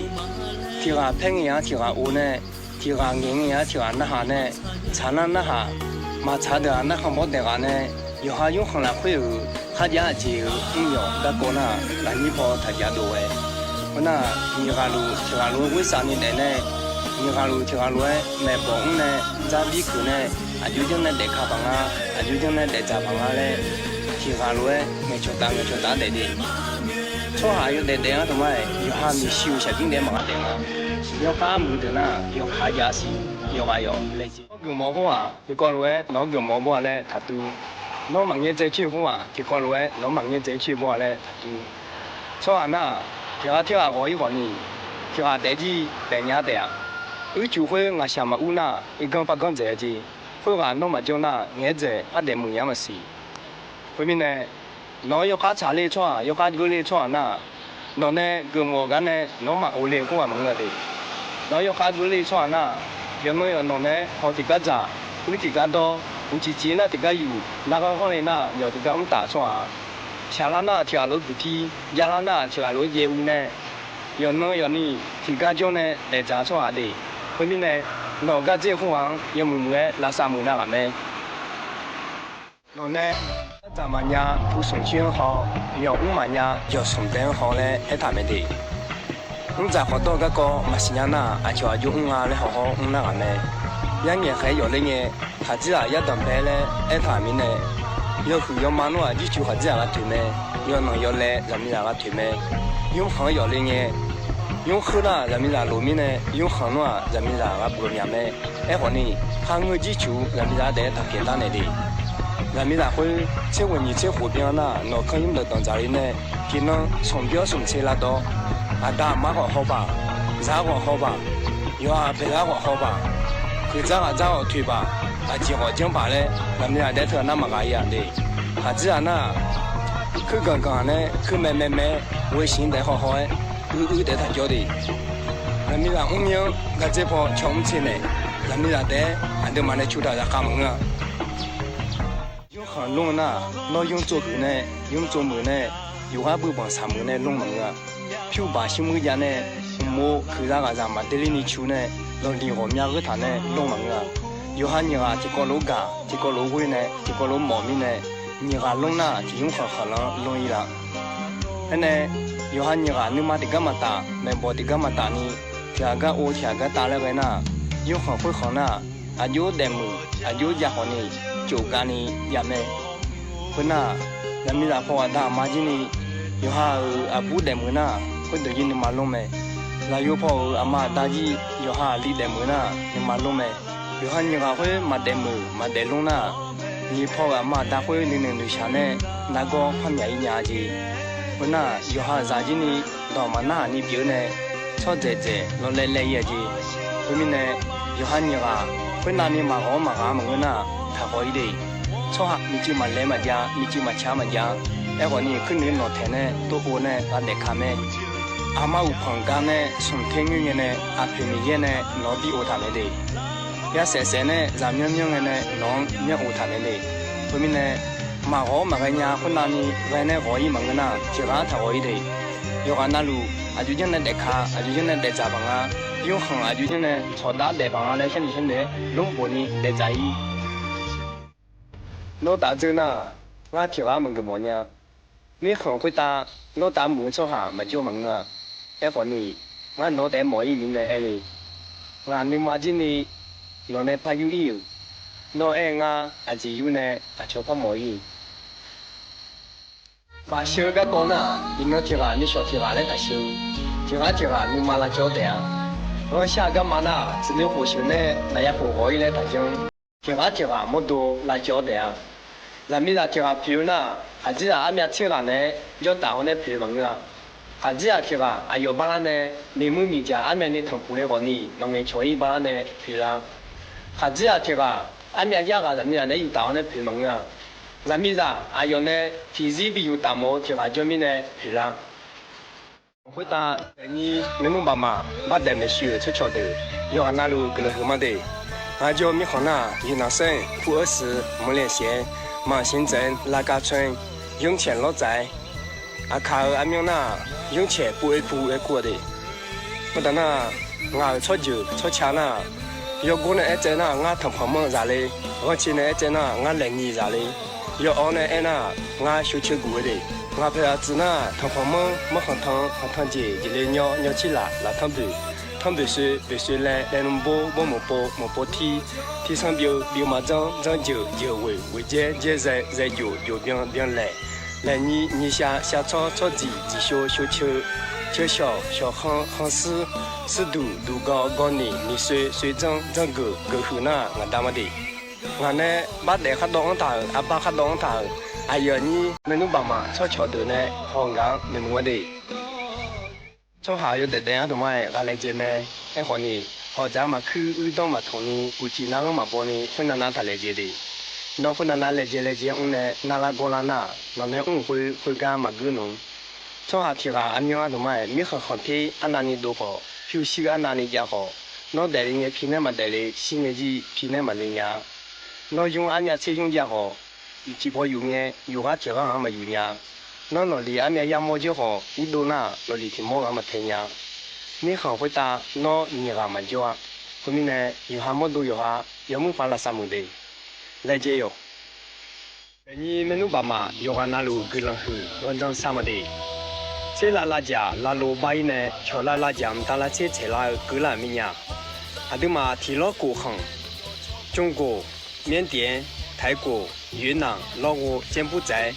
Tiq ghaq paer ngae-anr tiq ghaq or nae, tiq ghaq ngaeq ngae-anr tiq ghaq narhaq nae, tsaq nar narhaq, maqtsaq deuq-aq narkhan bawr daeq ghaq nae, yawqha yurkhanq lafkhoer-euq kharjav aqjeq-euq mr yawq garkawv nar, lafnyir paw taq jav dov ghae. Khoernar, nyiq ghaq luf tiq ghaq lof-aer ghoer sav ni daef nae, nyiq ghaq luf tiq ghaq lof-aer maeqbawq mr nae, dzarbi keuq nae, aqjox janr nae daef ka paq nga, aqjox janr nae daef dzaq paq nga laer, tiq ghaq lof-aer ngaeqcawq taf ngaeqcawq taf-aer daef de. Tsawrhaq yawdaef daef-anr taqmar-aer, yawqha maeqshi-euq shaqbir daef maqgha daef nga. Yawkhav muiq deuq nar, yawkhav jav siq, yawqghaq yawq laejae. Nawr guiqmawf-eu khoer-aq, tiqkawv lof-aer nawq-anr guiqmawf-eu bawr-a laer taqtuv. Nawr maqngaer dzae coer-eu khoer-aq, tiqkawv lof-aer nawq-anr maqngaer dzae coer-eu bawr-a laer taqtuv. Tsawrhaq nar-aq, Tiq ghaq tirghaq ghawq-ir ghawqni, tiq ghaq daef jir daefnya taef-aq, uicuiv khoer ngaqshaq maqur nar, irganr par ganr dzaeq-a jeq. Khoerghaq nawr maqjanr nar, ngaeq-aer dzaeq par daefmuiq nya maqsiq. Khoermirnae, nawq-anr yawkhav tsaqler tsawrhaq, yawkhav geurler tsawrhaq nar, nawq nae geufmawf-eu gar nae nawq-anr maqghov le-eu khoerghaq maqngeur-a de. Nawq-anr yawkhav geurler tsawrhaq nar, yawqnan yawqnawq nae haw tiqgar dzaq, uir tiqgar dawr, uqcif cif nar tiqgar yuf, narghanr ghanr le nar yawq tiqgar mr taf tsawrhaq, shaqlar nar tiq ghaq lof-aer guiqtir, javlar nar tiq ghaq lof-aer jaev-eu nae, yawqnan yawqni tiqgar jawr nae daefdzaq tsawrhaq de. Khoermirnae, nawq gardzer khoerghaq-anr yawmuiq muiq-aer lavsav muiq nar ghaq mae. Nawq nae, ardzaq maqnya, pu smq coer-anr haw, yawq mr maqnya, yawq smq daef-anr haw laer aertaq mae de. Mrdzaq khawf dawr-eu garkawv maqsiq nya nar, aqcawq aqjox mr nga laer haw hawr mr nar ghaq mae. Yarnyaef khaeq-aer yawf ler ngae, khaqdzerzaq yardanq bae laer aertaq mirnae, yawhuiq yawma nmr-aq jircuf khaqdzerzaq gha toeq mae. Yawqnanq yawlaeq zaqmiqzaq gha toeq mae. Nymrkhanq-anr yawf le ngae, nymrkhanq nar zaqmiqzaq loq mirnae, nymrkhanq nmr-aq zaqmiqzaq gha beuq myaq mae. Aerkhawfni, kharngeur jircuf zaqmiqzaq daef-aer taqpyaeq dar naeq de. Zaqmiqzaq khoer tser ghoeq nyiq tser khof byan nar, nawq kanr nymr dawqdanq dzaq le nae, tiqnan smq byawr smq tser lavdawr, aqda aqma khawf haw baq, zaq khawf haw baq, yawqha aqpoeq lar khawf haw baq, huiqdzar ghaqdzar khawf toeq baq, aqjeq khawf janr baq laer zaqmiqzaq daef-aer teughaq nar maqghaq-ir-aq de. Khaqdzerzaq nar-aq, kuir ganq ganq nae kuir mae mae mae-aer ghoe siq daef haw haw-aer, uir uir daef taqjawr de. Zaqmiqzaq mrmyanr gardzer paw caw mr tser naeq, zaqmiqzaq daef-aer aqduimaf nae cu taq zaqkhav maqngeur-a. Nymrkhanq lmr-eu nar, nawr nymr tsov huiq nae, nymr tsov muiq nae, yawqghaq beubanq saqmuiq nae lmr maqngeur-a. Pyur baq shir muir jav nae, mqmov kuiqza ghaqzaq maqder ler ni cu nae, lanqdiq ghawqmya gheurtaq nae lmr maqngeur-a. Yawqha nyiq ghaq tiqkawv lof-aer gaq, tiqkawv lof-aer ghoer nae, tiqkawv lof-aer mawf mirnae, nyiq ghaq lmr nar tiq nymrkhanq khanqlanr lmr-ir laf. Aernae, yawqha nyiq ghaq nuima tiqgar maqtaf, maeqbawq tiqgar maqtaf ni, tiq ghaq gar ov tiq ghaq gar tav laer ghae nar, nymrkhanq khoerkhanq nar, aqjox daefmuiq aqjox jav khawf ni, cof gani jav mae. Khoernar, zaqmiqzaq paw aqda aqma jir ni, yawqha-euq aqbur daefmuiq nar, khoerdeuq jir nuima lmr mae. Zaqyo paw-euq aqma aqda jir yawqha aqli daefmuiq nar nuima lmr mae. Yawqha nyiq ghaq khoer maqdaef muiq maqdaef lmr nar, nyiq paw-euq aqma aqda khoer nuinoeq noeqshaq nae nargawr par myaq-ir nya jeq. Khoernar, yawqha zaq jir ni dawq maqnar haq ni pyeuf-eu nae, tsawrdzaeq dzaeq lawlaev laev-ir-a jeq. Khoermirnae, yawqha nyiq ghaq khoernav ni maqghawq-awr maqghaq-a maqngeur nar, taqghawq-ir de. Tsawrhaq miqcuiv maqlaeq maqjav, miqcuiv maqca maqjav. Aerkhawf ni, kuirnuiv nawq taeq nae tov ov nae ghaq daef ka mae. Aqma uqpanq gar nae smq ter ngoer ngae nae, aqpoeq Miqyaer nae nawq-anr bi ov taq mae de. Yasaef saef nae zaq myanr myanr ngae nae nawq-anr myanr ov taq mae de. Khoermirnae, maqghawq-awr maqghae nya khoernav ni ghae nae ghawq-ir maqngeur nar, tiq ghaq-anr taqghawq-ir de. Yawqghaq navluf aqjox janr nae daef ka, aqjox janr nae daef dzaq baq nga. Nymrkhanq aqjox janr nae tsawqdar daef baq nga laer sharnoeq sharnoeq-aer lmr bof ni daef dzaq-ir. Nawr taf dzeur nar, ngar tiq ghaq-anr maqgeuf mawf nya. Mirkhanq khoertav nawr taf muiq-eu tsawrhaq maqjawr maqngeur-a. Aerkhawf ni, ngar nawq-anr taef-aer mawf-ir ni nae aer le. Ngaq nuima jir ni nawq nae par yur-ir-euq, nawr aer-eu ngar aqjeq yur nae aqcawq par mawf-ir-euq. Maqsheu-eu garkawv nar, iqnan tiq ghaq nuishawq tiq ghaq laer taqsheu. Tiq ghaq tiq ghaq nuima lavcawv-awr taef-a. Ghanrshar-eu garma nar, tsuif nuikhof sheuq nae maqya khof ghawq-ir laer taqjanr. Tiq ghaq tiq ghaq mawrdo lavcawv-awr taef-a. Zaqmiqzaq tiq ghaq poeq-eu nar, khaqdzerzaq armyav tser ghaq naeq-aer jawrtaf-awr nae poeq maqngeur-a. Khaqdzerzaq tiq ghaq aqyawf bar lar nae, miqmuir miqdzaq armyavni tanqpuq le ghawq ni, nanqngaeq cawq-ir bar lar nae poeq lar. Khaqdzerzaq tiq ghaq armyav yar ghaq zaqmiqzaq naeq-aer yuftaf-awr nae poeq maqngeur-a. Zaqmiqzaq aqyawf nae tiqzir bi yuftaf mawf-eu tiq ghaq jawr mirnae poeq lar. Khoertav, aqnyir maernmr baqmaf bardaef maeqshi-euq tsawrcawq deuq yawqghaq navluf guiqlanq huiqma de. Ngaq jawr mirkhanq nar-aq, Yunansan, Pu Ersiq, Maqliqsiq, Maq Siqdzaeq, Lavkav Tsoer, Yurcaeq Lawrtsaev, Aqkaq-euq armyanr nar-aq, Yurcaeq Pu Erpu aer kur-a de. Khoertav nar, ngaq-euq tsawrjeuq tsawrca nar-aq, yawgor nae aertsaev nar-aq, ngar tanqpanq manr zaq le. Ghanrcae nae aertsaev nar-aq, ngar laeqnyiq zaq le. Yawawr nae aer nar-aq, ngar shawcae guf-eu de. Ngaq paeq aqtsuif nar-aq, tanqpanq manr, manr khanqtanq, khanqtanq jeq, jeq le nyawr, nyawr tir laf, laf tanr boeq, tanr boeq soe, boeq soe laer, laer nmr bor, bor moq pov, moq pov tir, tir sanr byov, byov ma dzanr, dzanr jeuq, jeuq ghoeq, ghoeq dzaer, dzaer zae, zae jof, jof byan, byan laeq, laeq nyiq, nyiq shav, shav tsawr, tsawr dziq, dziq shov, shov ceu, ceu shawq, shawq khanr, khanr suir, suir duq, duq gawv, gawv niq, niq soe, soe dzanr, dzanr geuq, geuq huiq nar-aq, ngaq da ma de. Ngaq nae bardaef khar dawv-anr taq-euq, arbar khar dawv-anr taq-euq, aqyuif aqnyir maernmr baqmaf tsawrcawq deuq nae haw-eu gaq-anr noeqmuiq-a de. Tsawrhaq yawdaef daef-anr dawqma-aer ghaq laejae mae. Aerkhawf ni, hawq dzaq-anr maqkuir, uir danr maqtanq ni, uqcif narghanr maqbaw ni, khoernav nav taq laejae de. Nawr khoernav nav laejae laejae-anr nae, narlar gawrlar nar, nawq nae mr-euq khoer, khoergar maqgeur nmr. Tsawrhaq tiq ghaq aqmyan-anr dawqma-aer, mirkhanq khanqter arnavni dov khawf, pyurshuir arnavni jav khawf, nawr daefle ngae pi nae maqdaef le, shir ngae jir pi nae maqle nya. Nawr ymr armyav tser ymr jav khawf, uqcif baw yuf ngae, yufghar tiq ghaq-anr maqyuf nya. Nawr nawqliq armyav yamawr jir khawf, irdov nar, nawqliq tiqmawr ghaq maqtae nya. Mirkhanq khoertav nawr nyiq ghaq maqjawr-a. Khoermirnae, yawqha mawrdo yawqha, yawmuir paq lavsav muiq de. Laejae yawq. Aqnyir maernmr baqmaf yawqghaq navluf guiqlanq huiq ghanrdanr sar ma de. Tser lav lavjaq lavlov bar-ir nae, cawq lav lavjaq mqtav lavtser tsaeq lar-eu keuvlar-euq mirnya. Aqduimaf tiq lawr kof khanq, 中国, 缅甸, 泰国, 越南, lawrghov, 柬埔寨,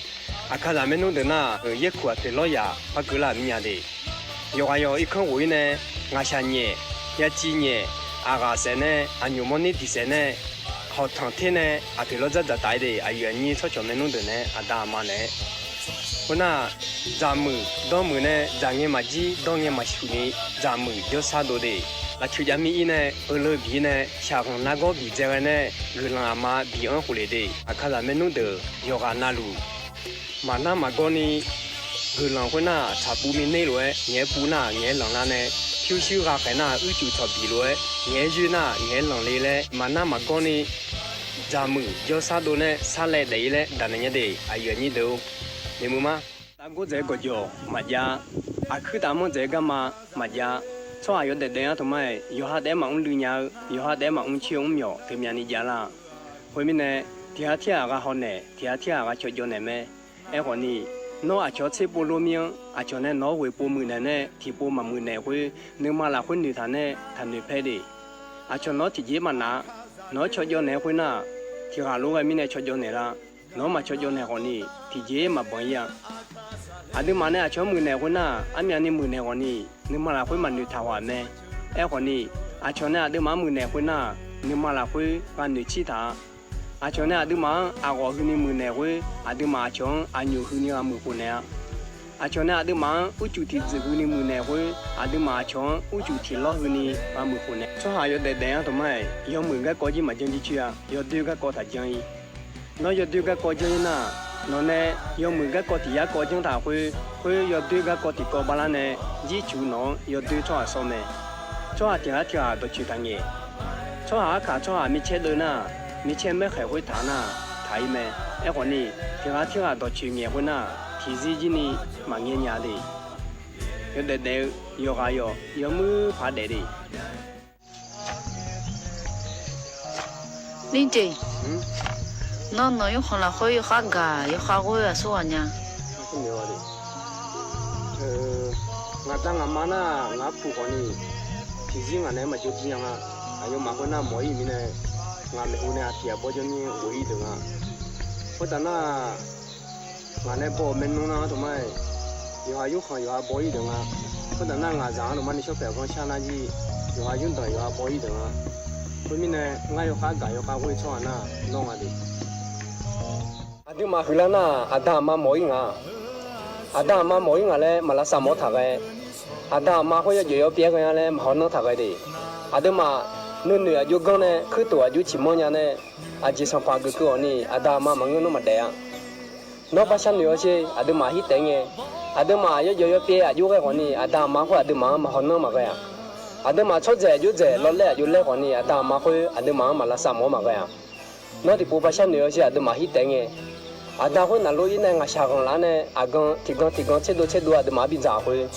Aqkaqzaq maernmr deuq nar-euq yaerkuq aqpoeq lawryaq par keuvlar-euq mirnya de. Yawqghaq yawq irkanr ghof-ir nae, ngaqshaq nyaef, yaciv nyaef, aqghaq saef nae, aqnyoq mawrner diq saef nae, hawqtanq ter nae aqpoeq lawr dzardzaq taf-ir de. Aqyuif aqnyir tsawrcawq maernmr deuq nae aqda aqma naeq-aer, khoernar, dzaqmuiq dawrmuiq nae dzaqngae maqjir dawrngae maqshuq ni, dzaqmuiq jawrsar dov de. Lafcoeq jav mir-ir nae, euleubif-ir nae, shaqghanq nargawr bif dzae ghae nae, guiqlanq aqma bif-anr khofle de. Aqkaqzaq maernmr deuq yawqghaq navluf maqnar maqgawr ni, guiqlanq khoernar tsaqpuv mirner lof-aer ngaeq-aer puv nar ngaeq-aer lanqlar nae, pyurshuir ghaqkhaeq nar uicuiv tsawqbiq lof-aer ngaeq-aer yoer nar ngaeq-aer lanqle laer maqnar maqgawr ni, dzaqmuiq jawrsar dov nae sarlaev daef-ir laer daqnaeq nya de. Aqyuif aqnyir deuq-or, noeqmuiq ma. Tavgor dzaeq-eu gawqjawq maqjav, aqkuir taf manr dzaeq-eu garma maqjav. Tsawrhaq yawdaef daef-anr taqmar-aer, yawqha taef-aer maqmr luiv nya-eu, yawqha taef-aer maqmr coer-eu mr myawq teumyav ni javlar. Khoermirnae, tiq ghaq tirghaq gha hawnaeq, tiq ghaq tirghaq gha cawjawv naeq mae. Aerkhawf ni, nawr aqcawq-anr tserpov lor mir-anr, aqcawq nae nawq-anr ghoeq pov muiqnaeq nae tiqpov maqmuiqnaeq khoer, nuima lafkhoer noeqtaq nae taqnoeq paer de. Aqcawq nawq-anr tiqjeq maqnav-a. Nawq-anr cawjawv naeq-aer khoernar, tiq ghaq lof ghae mirnae cawjawv naeqlar. Nawq-anr maqcawjawv naeq khawf ni, tiqjeq maqbanq-ir-a. Aqduimaf nae aqcawq-anr muiqnaeq khoernar, armyavni muiqnaeq khawf ni, nuima lafkhoer maqnoeqtaq ghaq mae. Aerkhawf ni, aqcawq nae aqduimaf-anr muiqnaeq khoernar, nuima lafkhoer ghaq noeqcir taq-a. Aqcawq nae aqduimaf-anr aqghawf huini muiqnaeq khoer, aqduimaf aqcawq-anr aqnyoq huini ghaq muiqkhof naeq-a. Aqcawq nae aqduimaf-anr uicuiv tiqdzuif huini muiqnaeq khoer, aqduimaf aqcawq-anr uicuiv tiqlawr huini ghaq muiqkhof naeq. Tsawrhaq yawdaef daef-anr taqmar-aer, yawmuiq garkawv jir maqjan jircoer-a. Yawdoer garkawv taqjan-ir. Nawr yawdoer garkawv janr-ir nar, nawq nae yawmuiq garkawv tiq yar kawv janr taq khoer, khoer yawdoer garkawv tiqkawv bala nae, jircuq nawq-anr yawdoer tsawrhaq sawr mae. Tsawrhaq tiq ghaq tirghaq dawqcoeq taqngaeq. Tsawrhaq arkaq tsawrhaq micaer deuv nar, micaer maerkhaeq khoertaq nar, taq-ir mae. Aerkhawf ni, tiq ghaq tirghaq dawqcoeq ngaeq khoernar, tiqzir jir ni maqngae nya de. Yawdaef daef-eu yawqghaq yawq yawmuir paq daef de. Nirjeq, nawr nawq yurkhanq lafkhoer yawkhav gaq yawkhav ghoer aqsurghaq nya. Ngaq da ngaq ma nar ngaq-anr puq khawf ni, tiqzir ngaq naeq-aer maqjawr jir nya nga. Aqyawfmaf khoernar mawq-ir mirnae, ngaq maeqhu nae aqtiq aqbawr jawr nyir ghof-ir deuq nga. Khoertav nar, ngaq nae baw-euq maernmr nar taqmar-aer, yawqha yurkhanq yawqha baw-ir deuq nga. Khoertav nar ngaq zaq-anr taqmar ni shawr paeq ganr shar nar jir, yawqha yurdanq yawqha baw-ir deuq nga. Khoermirnae, ngar yawkhav gaq yawkhav ghoer tsawrhaq nar nawr nga de. Aqduimaf huiqlar nar, aqda aqma mawq-ir nga. Aqda aqma mawq-ir nga laer maq lavsav mawf-awr taq ghae. Aqda aqma khoer yawjawf yawpyaev ghae-a laer maq hawnar taq ghae de. Aqduimaf nuinoeq aqjox ganr nae kuirtof aqjox ciqmanr nya nae, aqjeq sanqpaq geuf keuv-awq ni aqda aqma maqngeur nawr maqdaef-a. Nawr par sharnoeq-awr sher, aqduimaf hirtaef ngae. Aqduimaf yawjawf yawpyaev aqjox ghae khawf ni aqda aqma khoer aqduimaf-anr maq hawnar maqghae-aq. Aqduimaf tsawrdzaeq aqjox dzaeq lawrlaer aqjox laer khawf ni aqda aqma khoer aqduimaf-anr maq lavsav mawf-awr maqghae-aq. Nawr tiqpov par sharnoeq-awr sher, aqduimaf hirtaef ngae. Aqda khoer naqlor-ir nae ngaqshaq ghanqlaf nae aqgan tiqgan tiqgan tserdov tserdov aqduimaf-anr bidzaq khoer,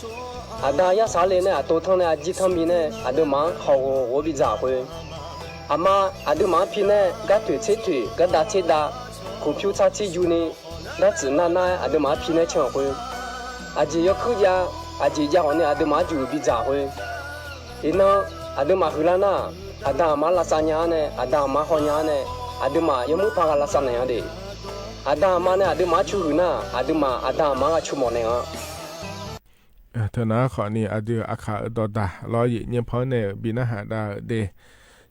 aqda yarsaq le nae aqtov tanr nae arjir tanr mi nae aqduimaf-anr hawqghof ghof-awr bidzaq khoer, aqma aqduimaf-anr pi nae gartoeq tser toeq gardav tser dav, kuqpyur tsar tsir ju ni, dartsuif nar nar-aer aqduimaf-anr pi nae can-awq khoer, aqjeq yawkuir jav, aqjeq jav khawf ni aqduimaf-anr juq bidzaq khoer, iqnan aqduimaf huiqlar nar, aqda aqma lavsav nya-ar nae, aqda aqma haw nya-ar nae, aqduimaf yawmuir par gha lavsav naeq-a de. Aqda aqma nae aqduimaf-anr cu huiq nar, aqduimaf aqda aqma-anr gha cu mawf naeq-a. Teunar khawf ni aqdui aqkaq-euq dawqdaq lawr, yaeqnyaer paw-anr nae-euq bi narhaq dav-euq de.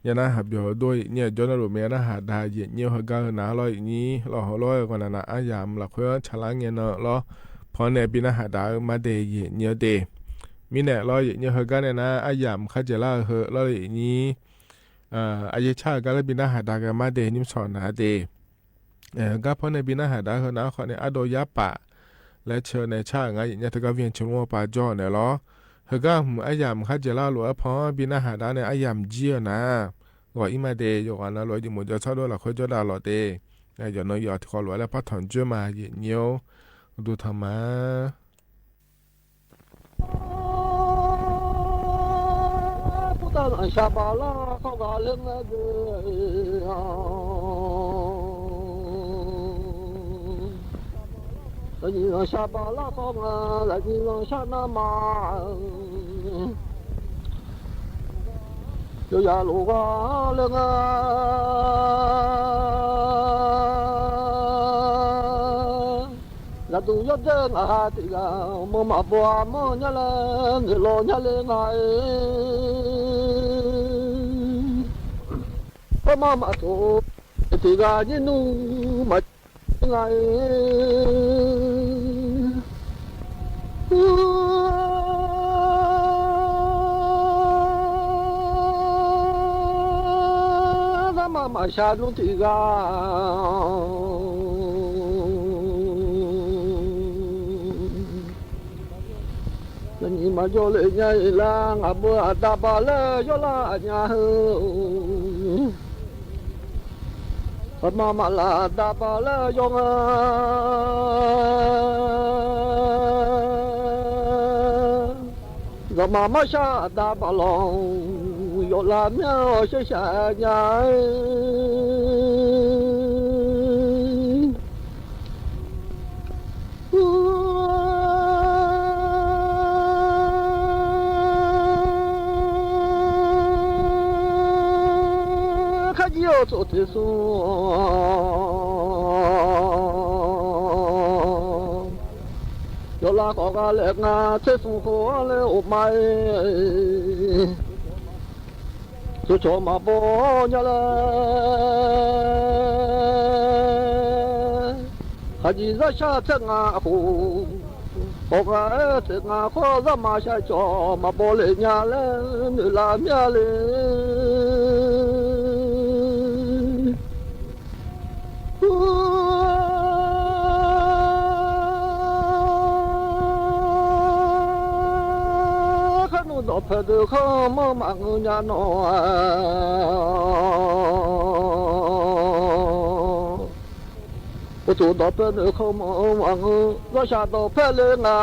Yanar haq byawq-eu dov yaeqnyaer-euq jawr narluf maeq-a narhaq dav yaeqnyaer-eu heugar-eu naq-ar lawr, yaeqnyaer lawq hawq lawr-eu ghawqnaq naq-ar yamq lafkhoer-anr tsaqlar ngae nan lawr, paw-anr nae bi narhaq dav-eu mar de yaeqnyaer-eu de. Mirnae lawr, yaeqnyir heugar nae nar aryamq kharjaeq lar-eu heu lawr, yaeqnyir aryaer car-eu gar laer bi narhaq dav ghae ma de, nymrshawq naq-a de. Heugar pawr nae bi narhaq dav-eu heu nar, khawf nae ardov yarpaf laer ceuv nae car-euq ngar, yaeqnyir teugar vian ceuv mr-eu paq jawr-euq naeq lawr. Heugar hmq aryamq kharjaeq lar-eu lof-aer pan-anr bi narhaq dav nae aryamq jir-eu nar, ghawq ir ma de. Yawqghaq navluf-aer jeq mawf jawr sar dov lafkhoer jawrdav lawq de. Yawqnan yawq tiqkawv lof-aer laer par tanq joer ma, yaeqnyir-or, uqduq tanq ma. Purtav zanqshaq baqlar khawf ghaq ler ngae deuq-a. Lafnyiq zanqshaq baqlar khawf nga, lafnyiq zanqshaq navmaqtser, yawqyaq lof ghaq ler nga. Zaqduq yawdaer ngaq ha tiq ghaq, mawr maqbaw-a mawr nya laer noeqlaw nya le nga-ir. Armar maqtof tiq ghaq nyir nmr maqjir nga-ir. Narma maqshaq nmr tiq ghaq, nyiq maqjawr le nya-ir lar, ngaq beu aqda baq laer yawlar nya heu. Aqma maqlaf aqda baq laer yawr nga. Zawqmaf marshar aqda baq lawq, yawflav myanr-awr sharshaq nya-ir. Kharjir-awr tsofteq smr, yawflav khawf gha laef nga, tser smr khof-anr laer of ma-ir. Tsovcawq maqbaw-awr nya laer, khaqjiq zarshar tser ngaq khof, khawf gha-aer tser ngaq khawf, zarma shar cawq maqbaw le nya laer noeqlaf mya le. Kharnmr dawqpae deuq khanr manr maqngeur nya nawq-a. Uqtuq dawqpae deuq khanr manr maqngeur, zawrshaq dawqpae le nga.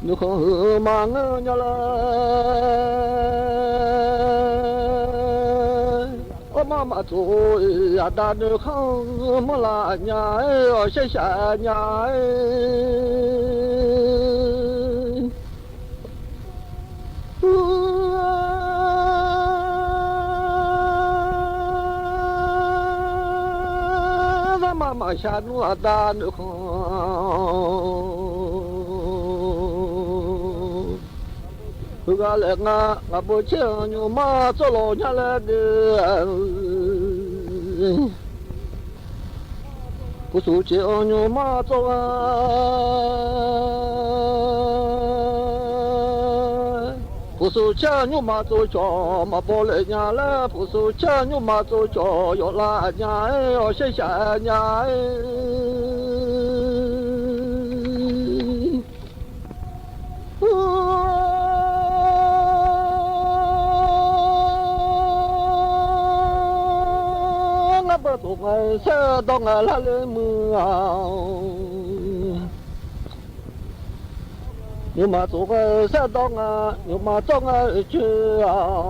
Nuikhanr huiq maqngeur nya laer, armar maqtsof-iq aqda nuikhanr manrlaf nya-ir, awq sharshaq nya-ir. Narma maqshaq nmr aqda nuikhanr, heughaq laef nga, ngaq beu caer-anr nymrma tsawrlawq nya laer de. Puqsuq caer-anr nymrma tsawrgha, puqsuq caer-anr nymrma tsovcawq maqbaw le nya laer, puqsuq caer-anr nymrma tsovcawq yawflav nya-ir, awq sharshaq nya-ir. Ngar beutof ngae saerdawr ngae lar le muiq-awq. Nymrma tsof ngae saerdawr nga, nymrma tsawr ngae coer-awq.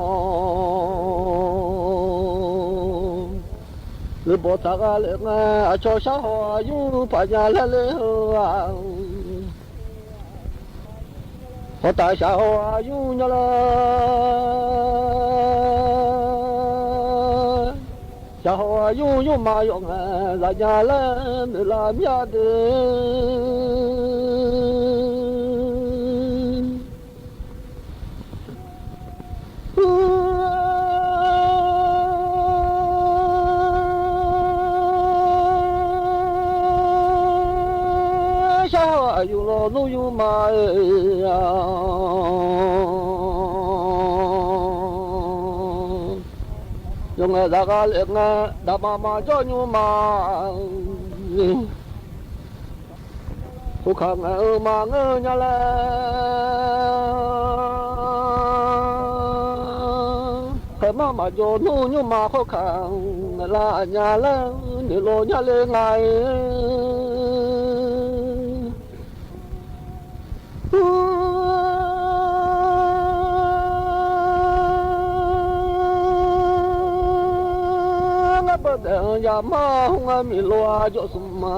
Leubawq taq gha laef ngae, aqcawq shar haw aqyur paq nya laer ler heu-aq. Hawtav shaq haw aqyur nya laer, shaq haw aqyur nymrma yawf ngae zaf nya laer noeqlaf mir-a de. Shar haw aqyuif lawnmr nymrma-a. Yawqngaeq zaqgha laef ngae, daqma maqjawr nymrma. Khoerkaq ngaeq-eu maqngeur nya laer, khaeqmar maqjawr nmr nymrma khoerkaq ngaeqlar aqnya laer noeqlawq nya le nga-e. Ngar beudaef-anr yamar-awr ngar miqlo-a jawrsmq ma.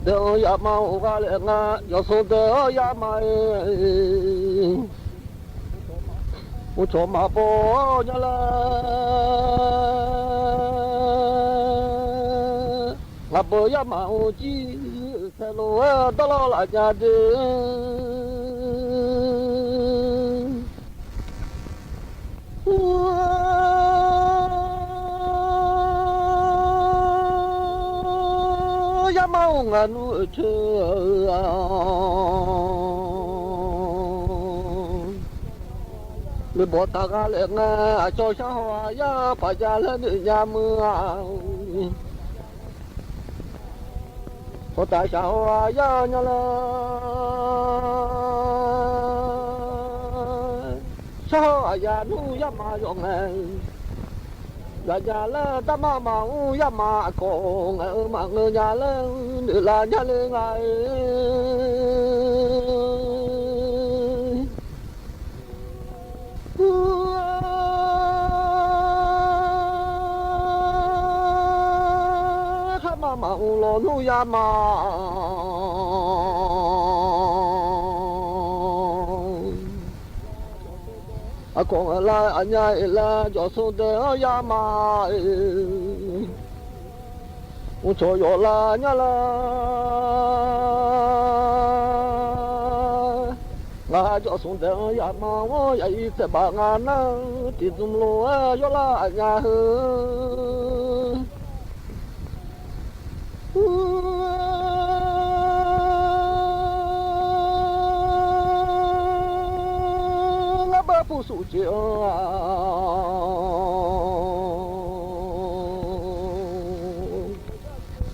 Daef-anr yamar-awr gha laef ngar jawrsmq daef-anr yamar-e. Mqcawq maqbaw-awr nya laer, ngaq beu yamar-awr jir saeqlof-aer dawrlawr laf nya de. Yamar-awr ngaq nmr-euq coer-a. Leqbawq taqgha laef ngae, aqcawq shar haw-aq yar paq jav laer noeq nya meuq-a. Hawtaf shaq haw-aq yar nya laer, shar haw aqyaf nmr yamar yawf ngae, yaqnya laer darmar maqmr yamar aqkawq ngaeq-eu maqngeur nya laer noeqlaf nya le nga-e. Kharma maqmr lawnmr yamar. Aqkawq ngaeqlar aqnya-iq laer jawrsmq daef-anr yamar-e. Mqcawq yawflar nya laer, ngaq jawrsmq daef-anr yamar-awr yaqir taeqbaf nga nar, tiqzmq lof-aer yawrlar aqnya heu. Ngar beu pursuf ceq-anr-aq,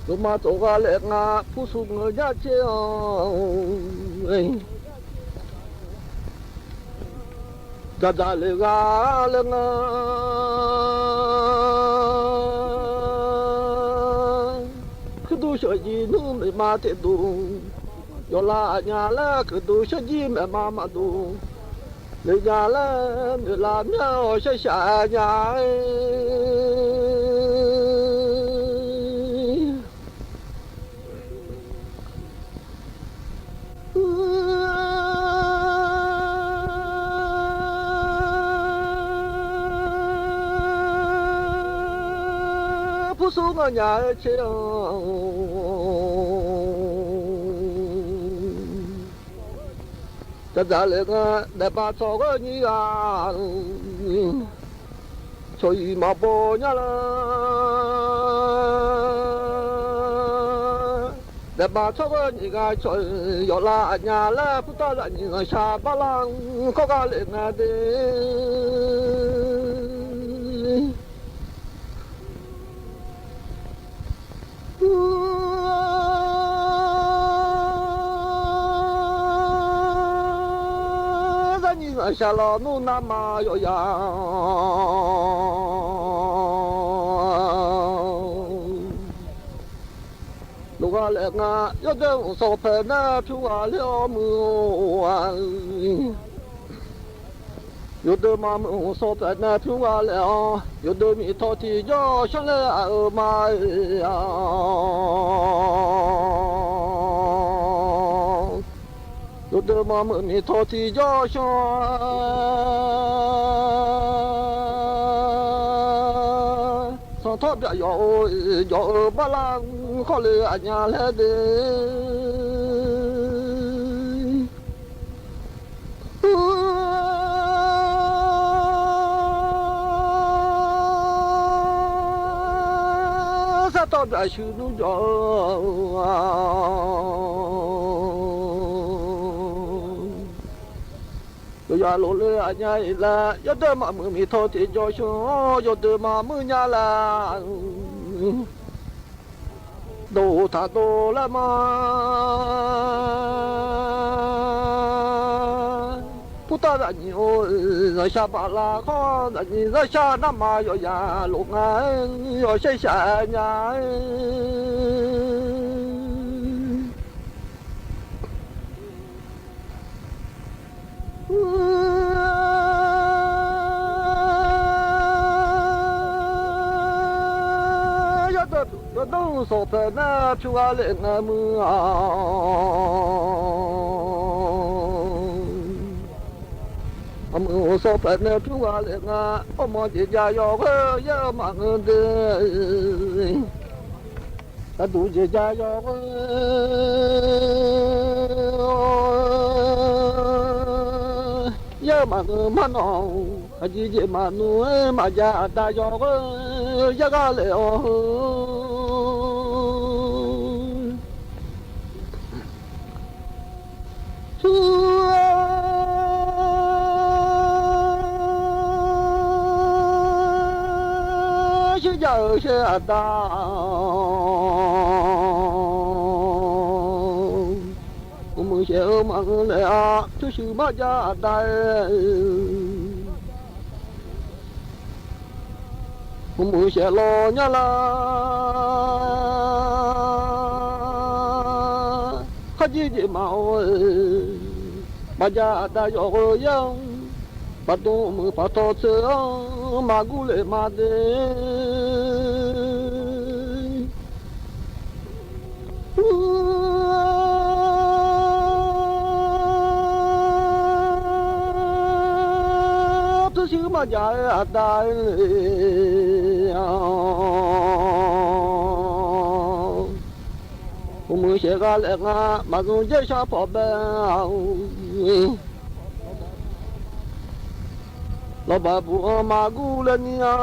lofma tsawf gha laef nga pursuf ngeur jar caer-anr, dzaqdzaq le gha laer nga. Kuirdur sheuqjir nmr maeqma teqdov, yawqlav aqnya laer kuirdur sheuqjir maeqma maqdov, le nya laer noeqlaf myanr-awr sharshaq nya-aer. Pursur nganyaf-aer caer-anr, dzaqdzaq le nga, daefbaq tsawrghanr nyiq ghaq, cawq-iq maqbaw nya lar. Daefbaq tsawrghanr nyiq ghaq cawq-iq yawqlav aqnya laer purtav zaqnyiq zanqshaq barlar-anr kawrgha lef nga de. Zaqnyiq zanqshaq lawnmr navmaqyawf ya, lofgha laef nga, yawdoer mq sawq paeq nar pyur ghaq ler-awr muiq-a. Yawdoer maqmuiq mq sawq paeq nar pyur ghaq laef-awr, yawdoer miqtaw tiqjawr shanr laer aq-euq ma-a. Yawdoer maqmuiq miqtaw tiqjawr shanr, sanqtawr byaq yawf-eu, yawf-eu barlar-anr khawf le aqnya laer de. Tawrbyaq shuir nmr jawq-eu, yawqyaq lof le aqnya-iq laer, yawdeuq maqmuiq miqtaw tiqjawr shawr-awr, yawdeuq maqmuiq nya laf. Dawq taq dawq laer ma. Purtav zaqnyiq-or, zanqshaq baqlav khawr zaqnyiq zanqshaq narma yawqyaq lof nga-aer, yawqshaer shaq nya-aer. Yawdawr sanqpaeq nae pyur gha lef ngae muiq-a. Maqmuiq sanqpaeq nae pyur gha lef nga, armawr jeq jav yawghoer yaer-eu maqngeur de. Gharduq jeq jav yawghoer yaer-eu maqngeur marnawq-awq. Aqjeq jeq maqnmr-aer maqjav aqda yawghoer yaer ghar lef-awq heu. Shuir, shuir jav-euq shaer aqda, uqmuiq shaeq-eu maqngeur laef-a, pyurshuif marjav aqda-aer. Uqmuiq shaeq lawq nya lar, kharjir jeq maqawr-eu, maqjav aqda yawf-eu yaer-anr, baqdmq muiq paqtawv tser-anr maqgur lef ma de. Pyurshuif marjav-aer aqda-aer, uqmuiq shaeq gha laef nga, maqzmq jaer shar pawf bae-a. Lawbaq buq-anr maqgur laer ni-a.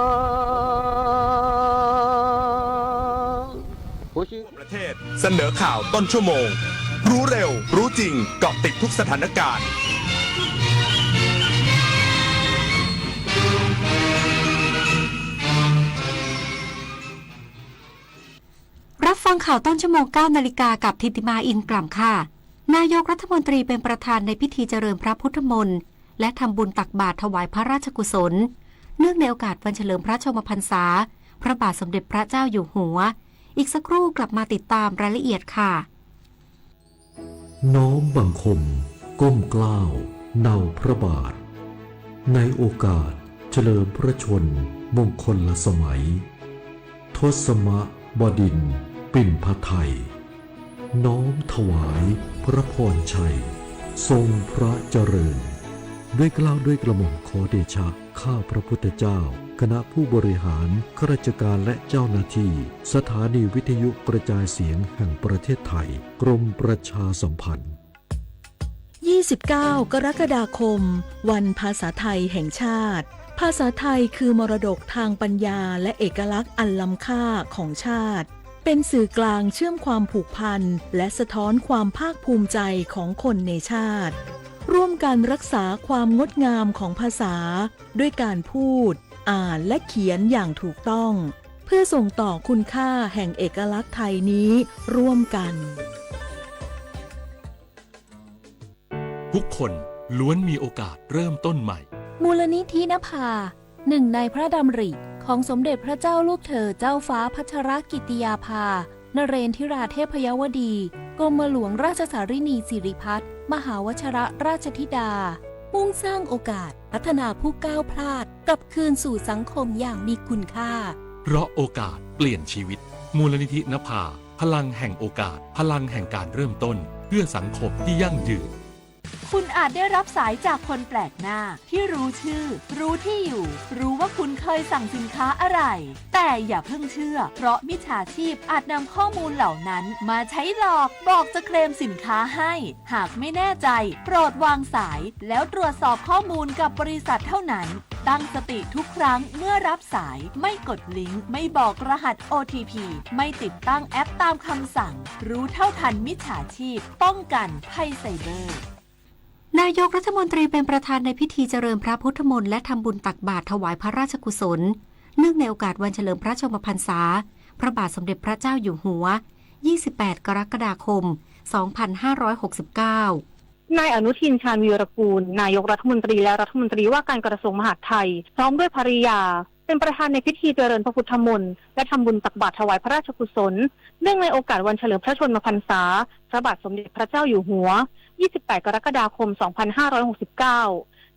ประเทศ เสนอข่าวต้นชั่วโมง รู้เร็ว รู้จริง เกาะติดทุกสถานการณ์ รับฟังข่าวต้นชั่วโมง เก้านาฬิกา กับธิติมา อินกล่ำค่ะ นายกรัฐมนตรีเป็นประธานในพิธีเจริญพระพุทธมนต์ และทำบุญตักบาตรถวายพระราชกุศล เนื่องในโอกาสวันเฉลิมพระชนมพรรษา พระบาทสมเด็จพระเจ้าอยู่หัว อีกสักครู่กลับมาติดตามรายละเอียดค่ะ น้อมบังคมก้มเกล้าเนาพระบาท ในโอกาสเฉลิมพระชนมงคลสมัย ทศมบดินทร์ปิ่นพไทย น้อมถวายพระพรชัยทรงพระเจริญ ด้วยเกล้าด้วยกระหม่อมขอเดชะ ข้าพระพุทธเจ้า คณะผู้บริหาร ข้าราชการและเจ้าหน้าที่ สถานีวิทยุกระจายเสียงแห่งประเทศไทย กรมประชาสัมพันธ์ ยี่สิบเก้า กรกฎาคม วันภาษาไทยแห่งชาติ ภาษาไทยคือมรดกทางปัญญาและเอกลักษณ์อันล้ำค่าของชาติ เป็นสื่อกลางเชื่อมความผูกพันและสะท้อนความภาคภูมิใจของคนในชาติ ร่วมกันรักษาความงดงามของภาษา ด้วยการพูด อ่านและเขียนอย่างถูกต้อง เพื่อส่งต่อคุณค่าแห่งเอกลักษณ์ไทยนี้ร่วมกัน ทุกคนล้วนมีโอกาสเริ่มต้นใหม่ มูลนิธินภา หนึ่งในพระดำริของสมเด็จพระเจ้าลูกเธอเจ้าฟ้าพัชรกิติยาภา นเรนทิราเทพยวดี กรมหลวงราชสารินีสิริพัฒน์ มหาวชรราชธิดา มุ่งสร้างโอกาสพัฒนาผู้ก้าวพลาดกลับคืนสู่สังคมอย่างมีคุณค่า เพราะโอกาสเปลี่ยนชีวิต มูลนิธินภา พลังแห่งโอกาส พลังแห่งการเริ่มต้น เพื่อสังคมที่ยั่งยืน คุณอาจได้รับสายจากคนแปลกหน้าที่รู้ชื่อ รู้ที่อยู่ รู้ว่าคุณเคยสั่งสินค้าอะไร แต่อย่าเพิ่งเชื่อ เพราะมิจฉาชีพอาจนำข้อมูลเหล่านั้นมาใช้หลอก บอกจะเคลมสินค้าให้ หากไม่แน่ใจ โปรดวางสาย แล้วตรวจสอบข้อมูลกับบริษัทเท่านั้น ตั้งสติทุกครั้งเมื่อรับสาย ไม่กดลิงก์ ไม่บอกรหัส โอ ที พี ไม่ติดตั้งแอปตามคำสั่ง รู้เท่าทันมิจฉาชีพ ป้องกันภัยไซเบอร์ นายกรัฐมนตรีเป็นประธานในพิธีเจริญพระพุทธมนต์และทำบุญตักบาตรถวายพระราชกุศล เนื่องในโอกาสวันเฉลิมพระชนมพรรษา พระบาทสมเด็จพระเจ้าอยู่หัว ยี่สิบแปด กรกฎาคม สองพันห้าร้อยหกสิบเก้า นายอนุทิน ชาญวีรกูล นายกรัฐมนตรีและรัฐมนตรีว่าการกระทรวงมหาดไทย พร้อมด้วยภริยา เป็นประธานในพิธีเจริญพระพุทธมนต์และทำบุญตักบาตรถวายพระราชกุศล เนื่องในโอกาสวันเฉลิมพระชนมพรรษา พระบาทสมเด็จพระเจ้าอยู่หัว ยี่สิบแปด กรกฎาคม สองพันห้าร้อยหกสิบเก้า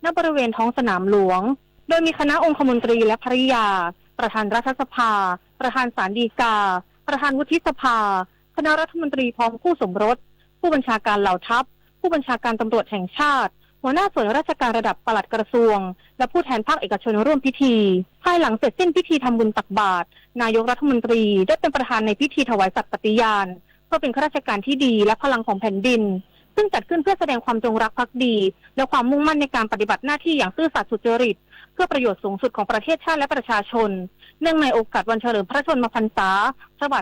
ณ บริเวณท้องสนามหลวง โดยมีคณะองคมนตรีและภริยา ประธานรัฐสภา ประธานศาลฎีกา ประธานวุฒิสภา คณะรัฐมนตรีพร้อมคู่สมรส ผู้บัญชาการเหล่าทัพ ผู้บัญชาการตำรวจแห่งชาติ หัวหน้าส่วนราชการระดับปลัดกระทรวง และผู้แทนภาคเอกชนร่วมพิธี ภายหลังเสร็จสิ้นพิธีทำบุญตักบาตร นายกรัฐมนตรีได้เป็นประธานในพิธีถวายสัตย์ปฏิญาณ เพื่อเป็นข้าราชการที่ดีและพลังของแผ่นดิน ซึ่งจัดขึ้นเพื่อแสดงความจงรักภักดี และความมุ่งมั่นในการปฏิบัติหน้าที่อย่างซื่อสัตย์สุจริต เพื่อประโยชน์สูงสุดของประเทศชาติและประชาชน เนื่องในโอกาสวันเฉลิมพระชนมพรรษา พระบาท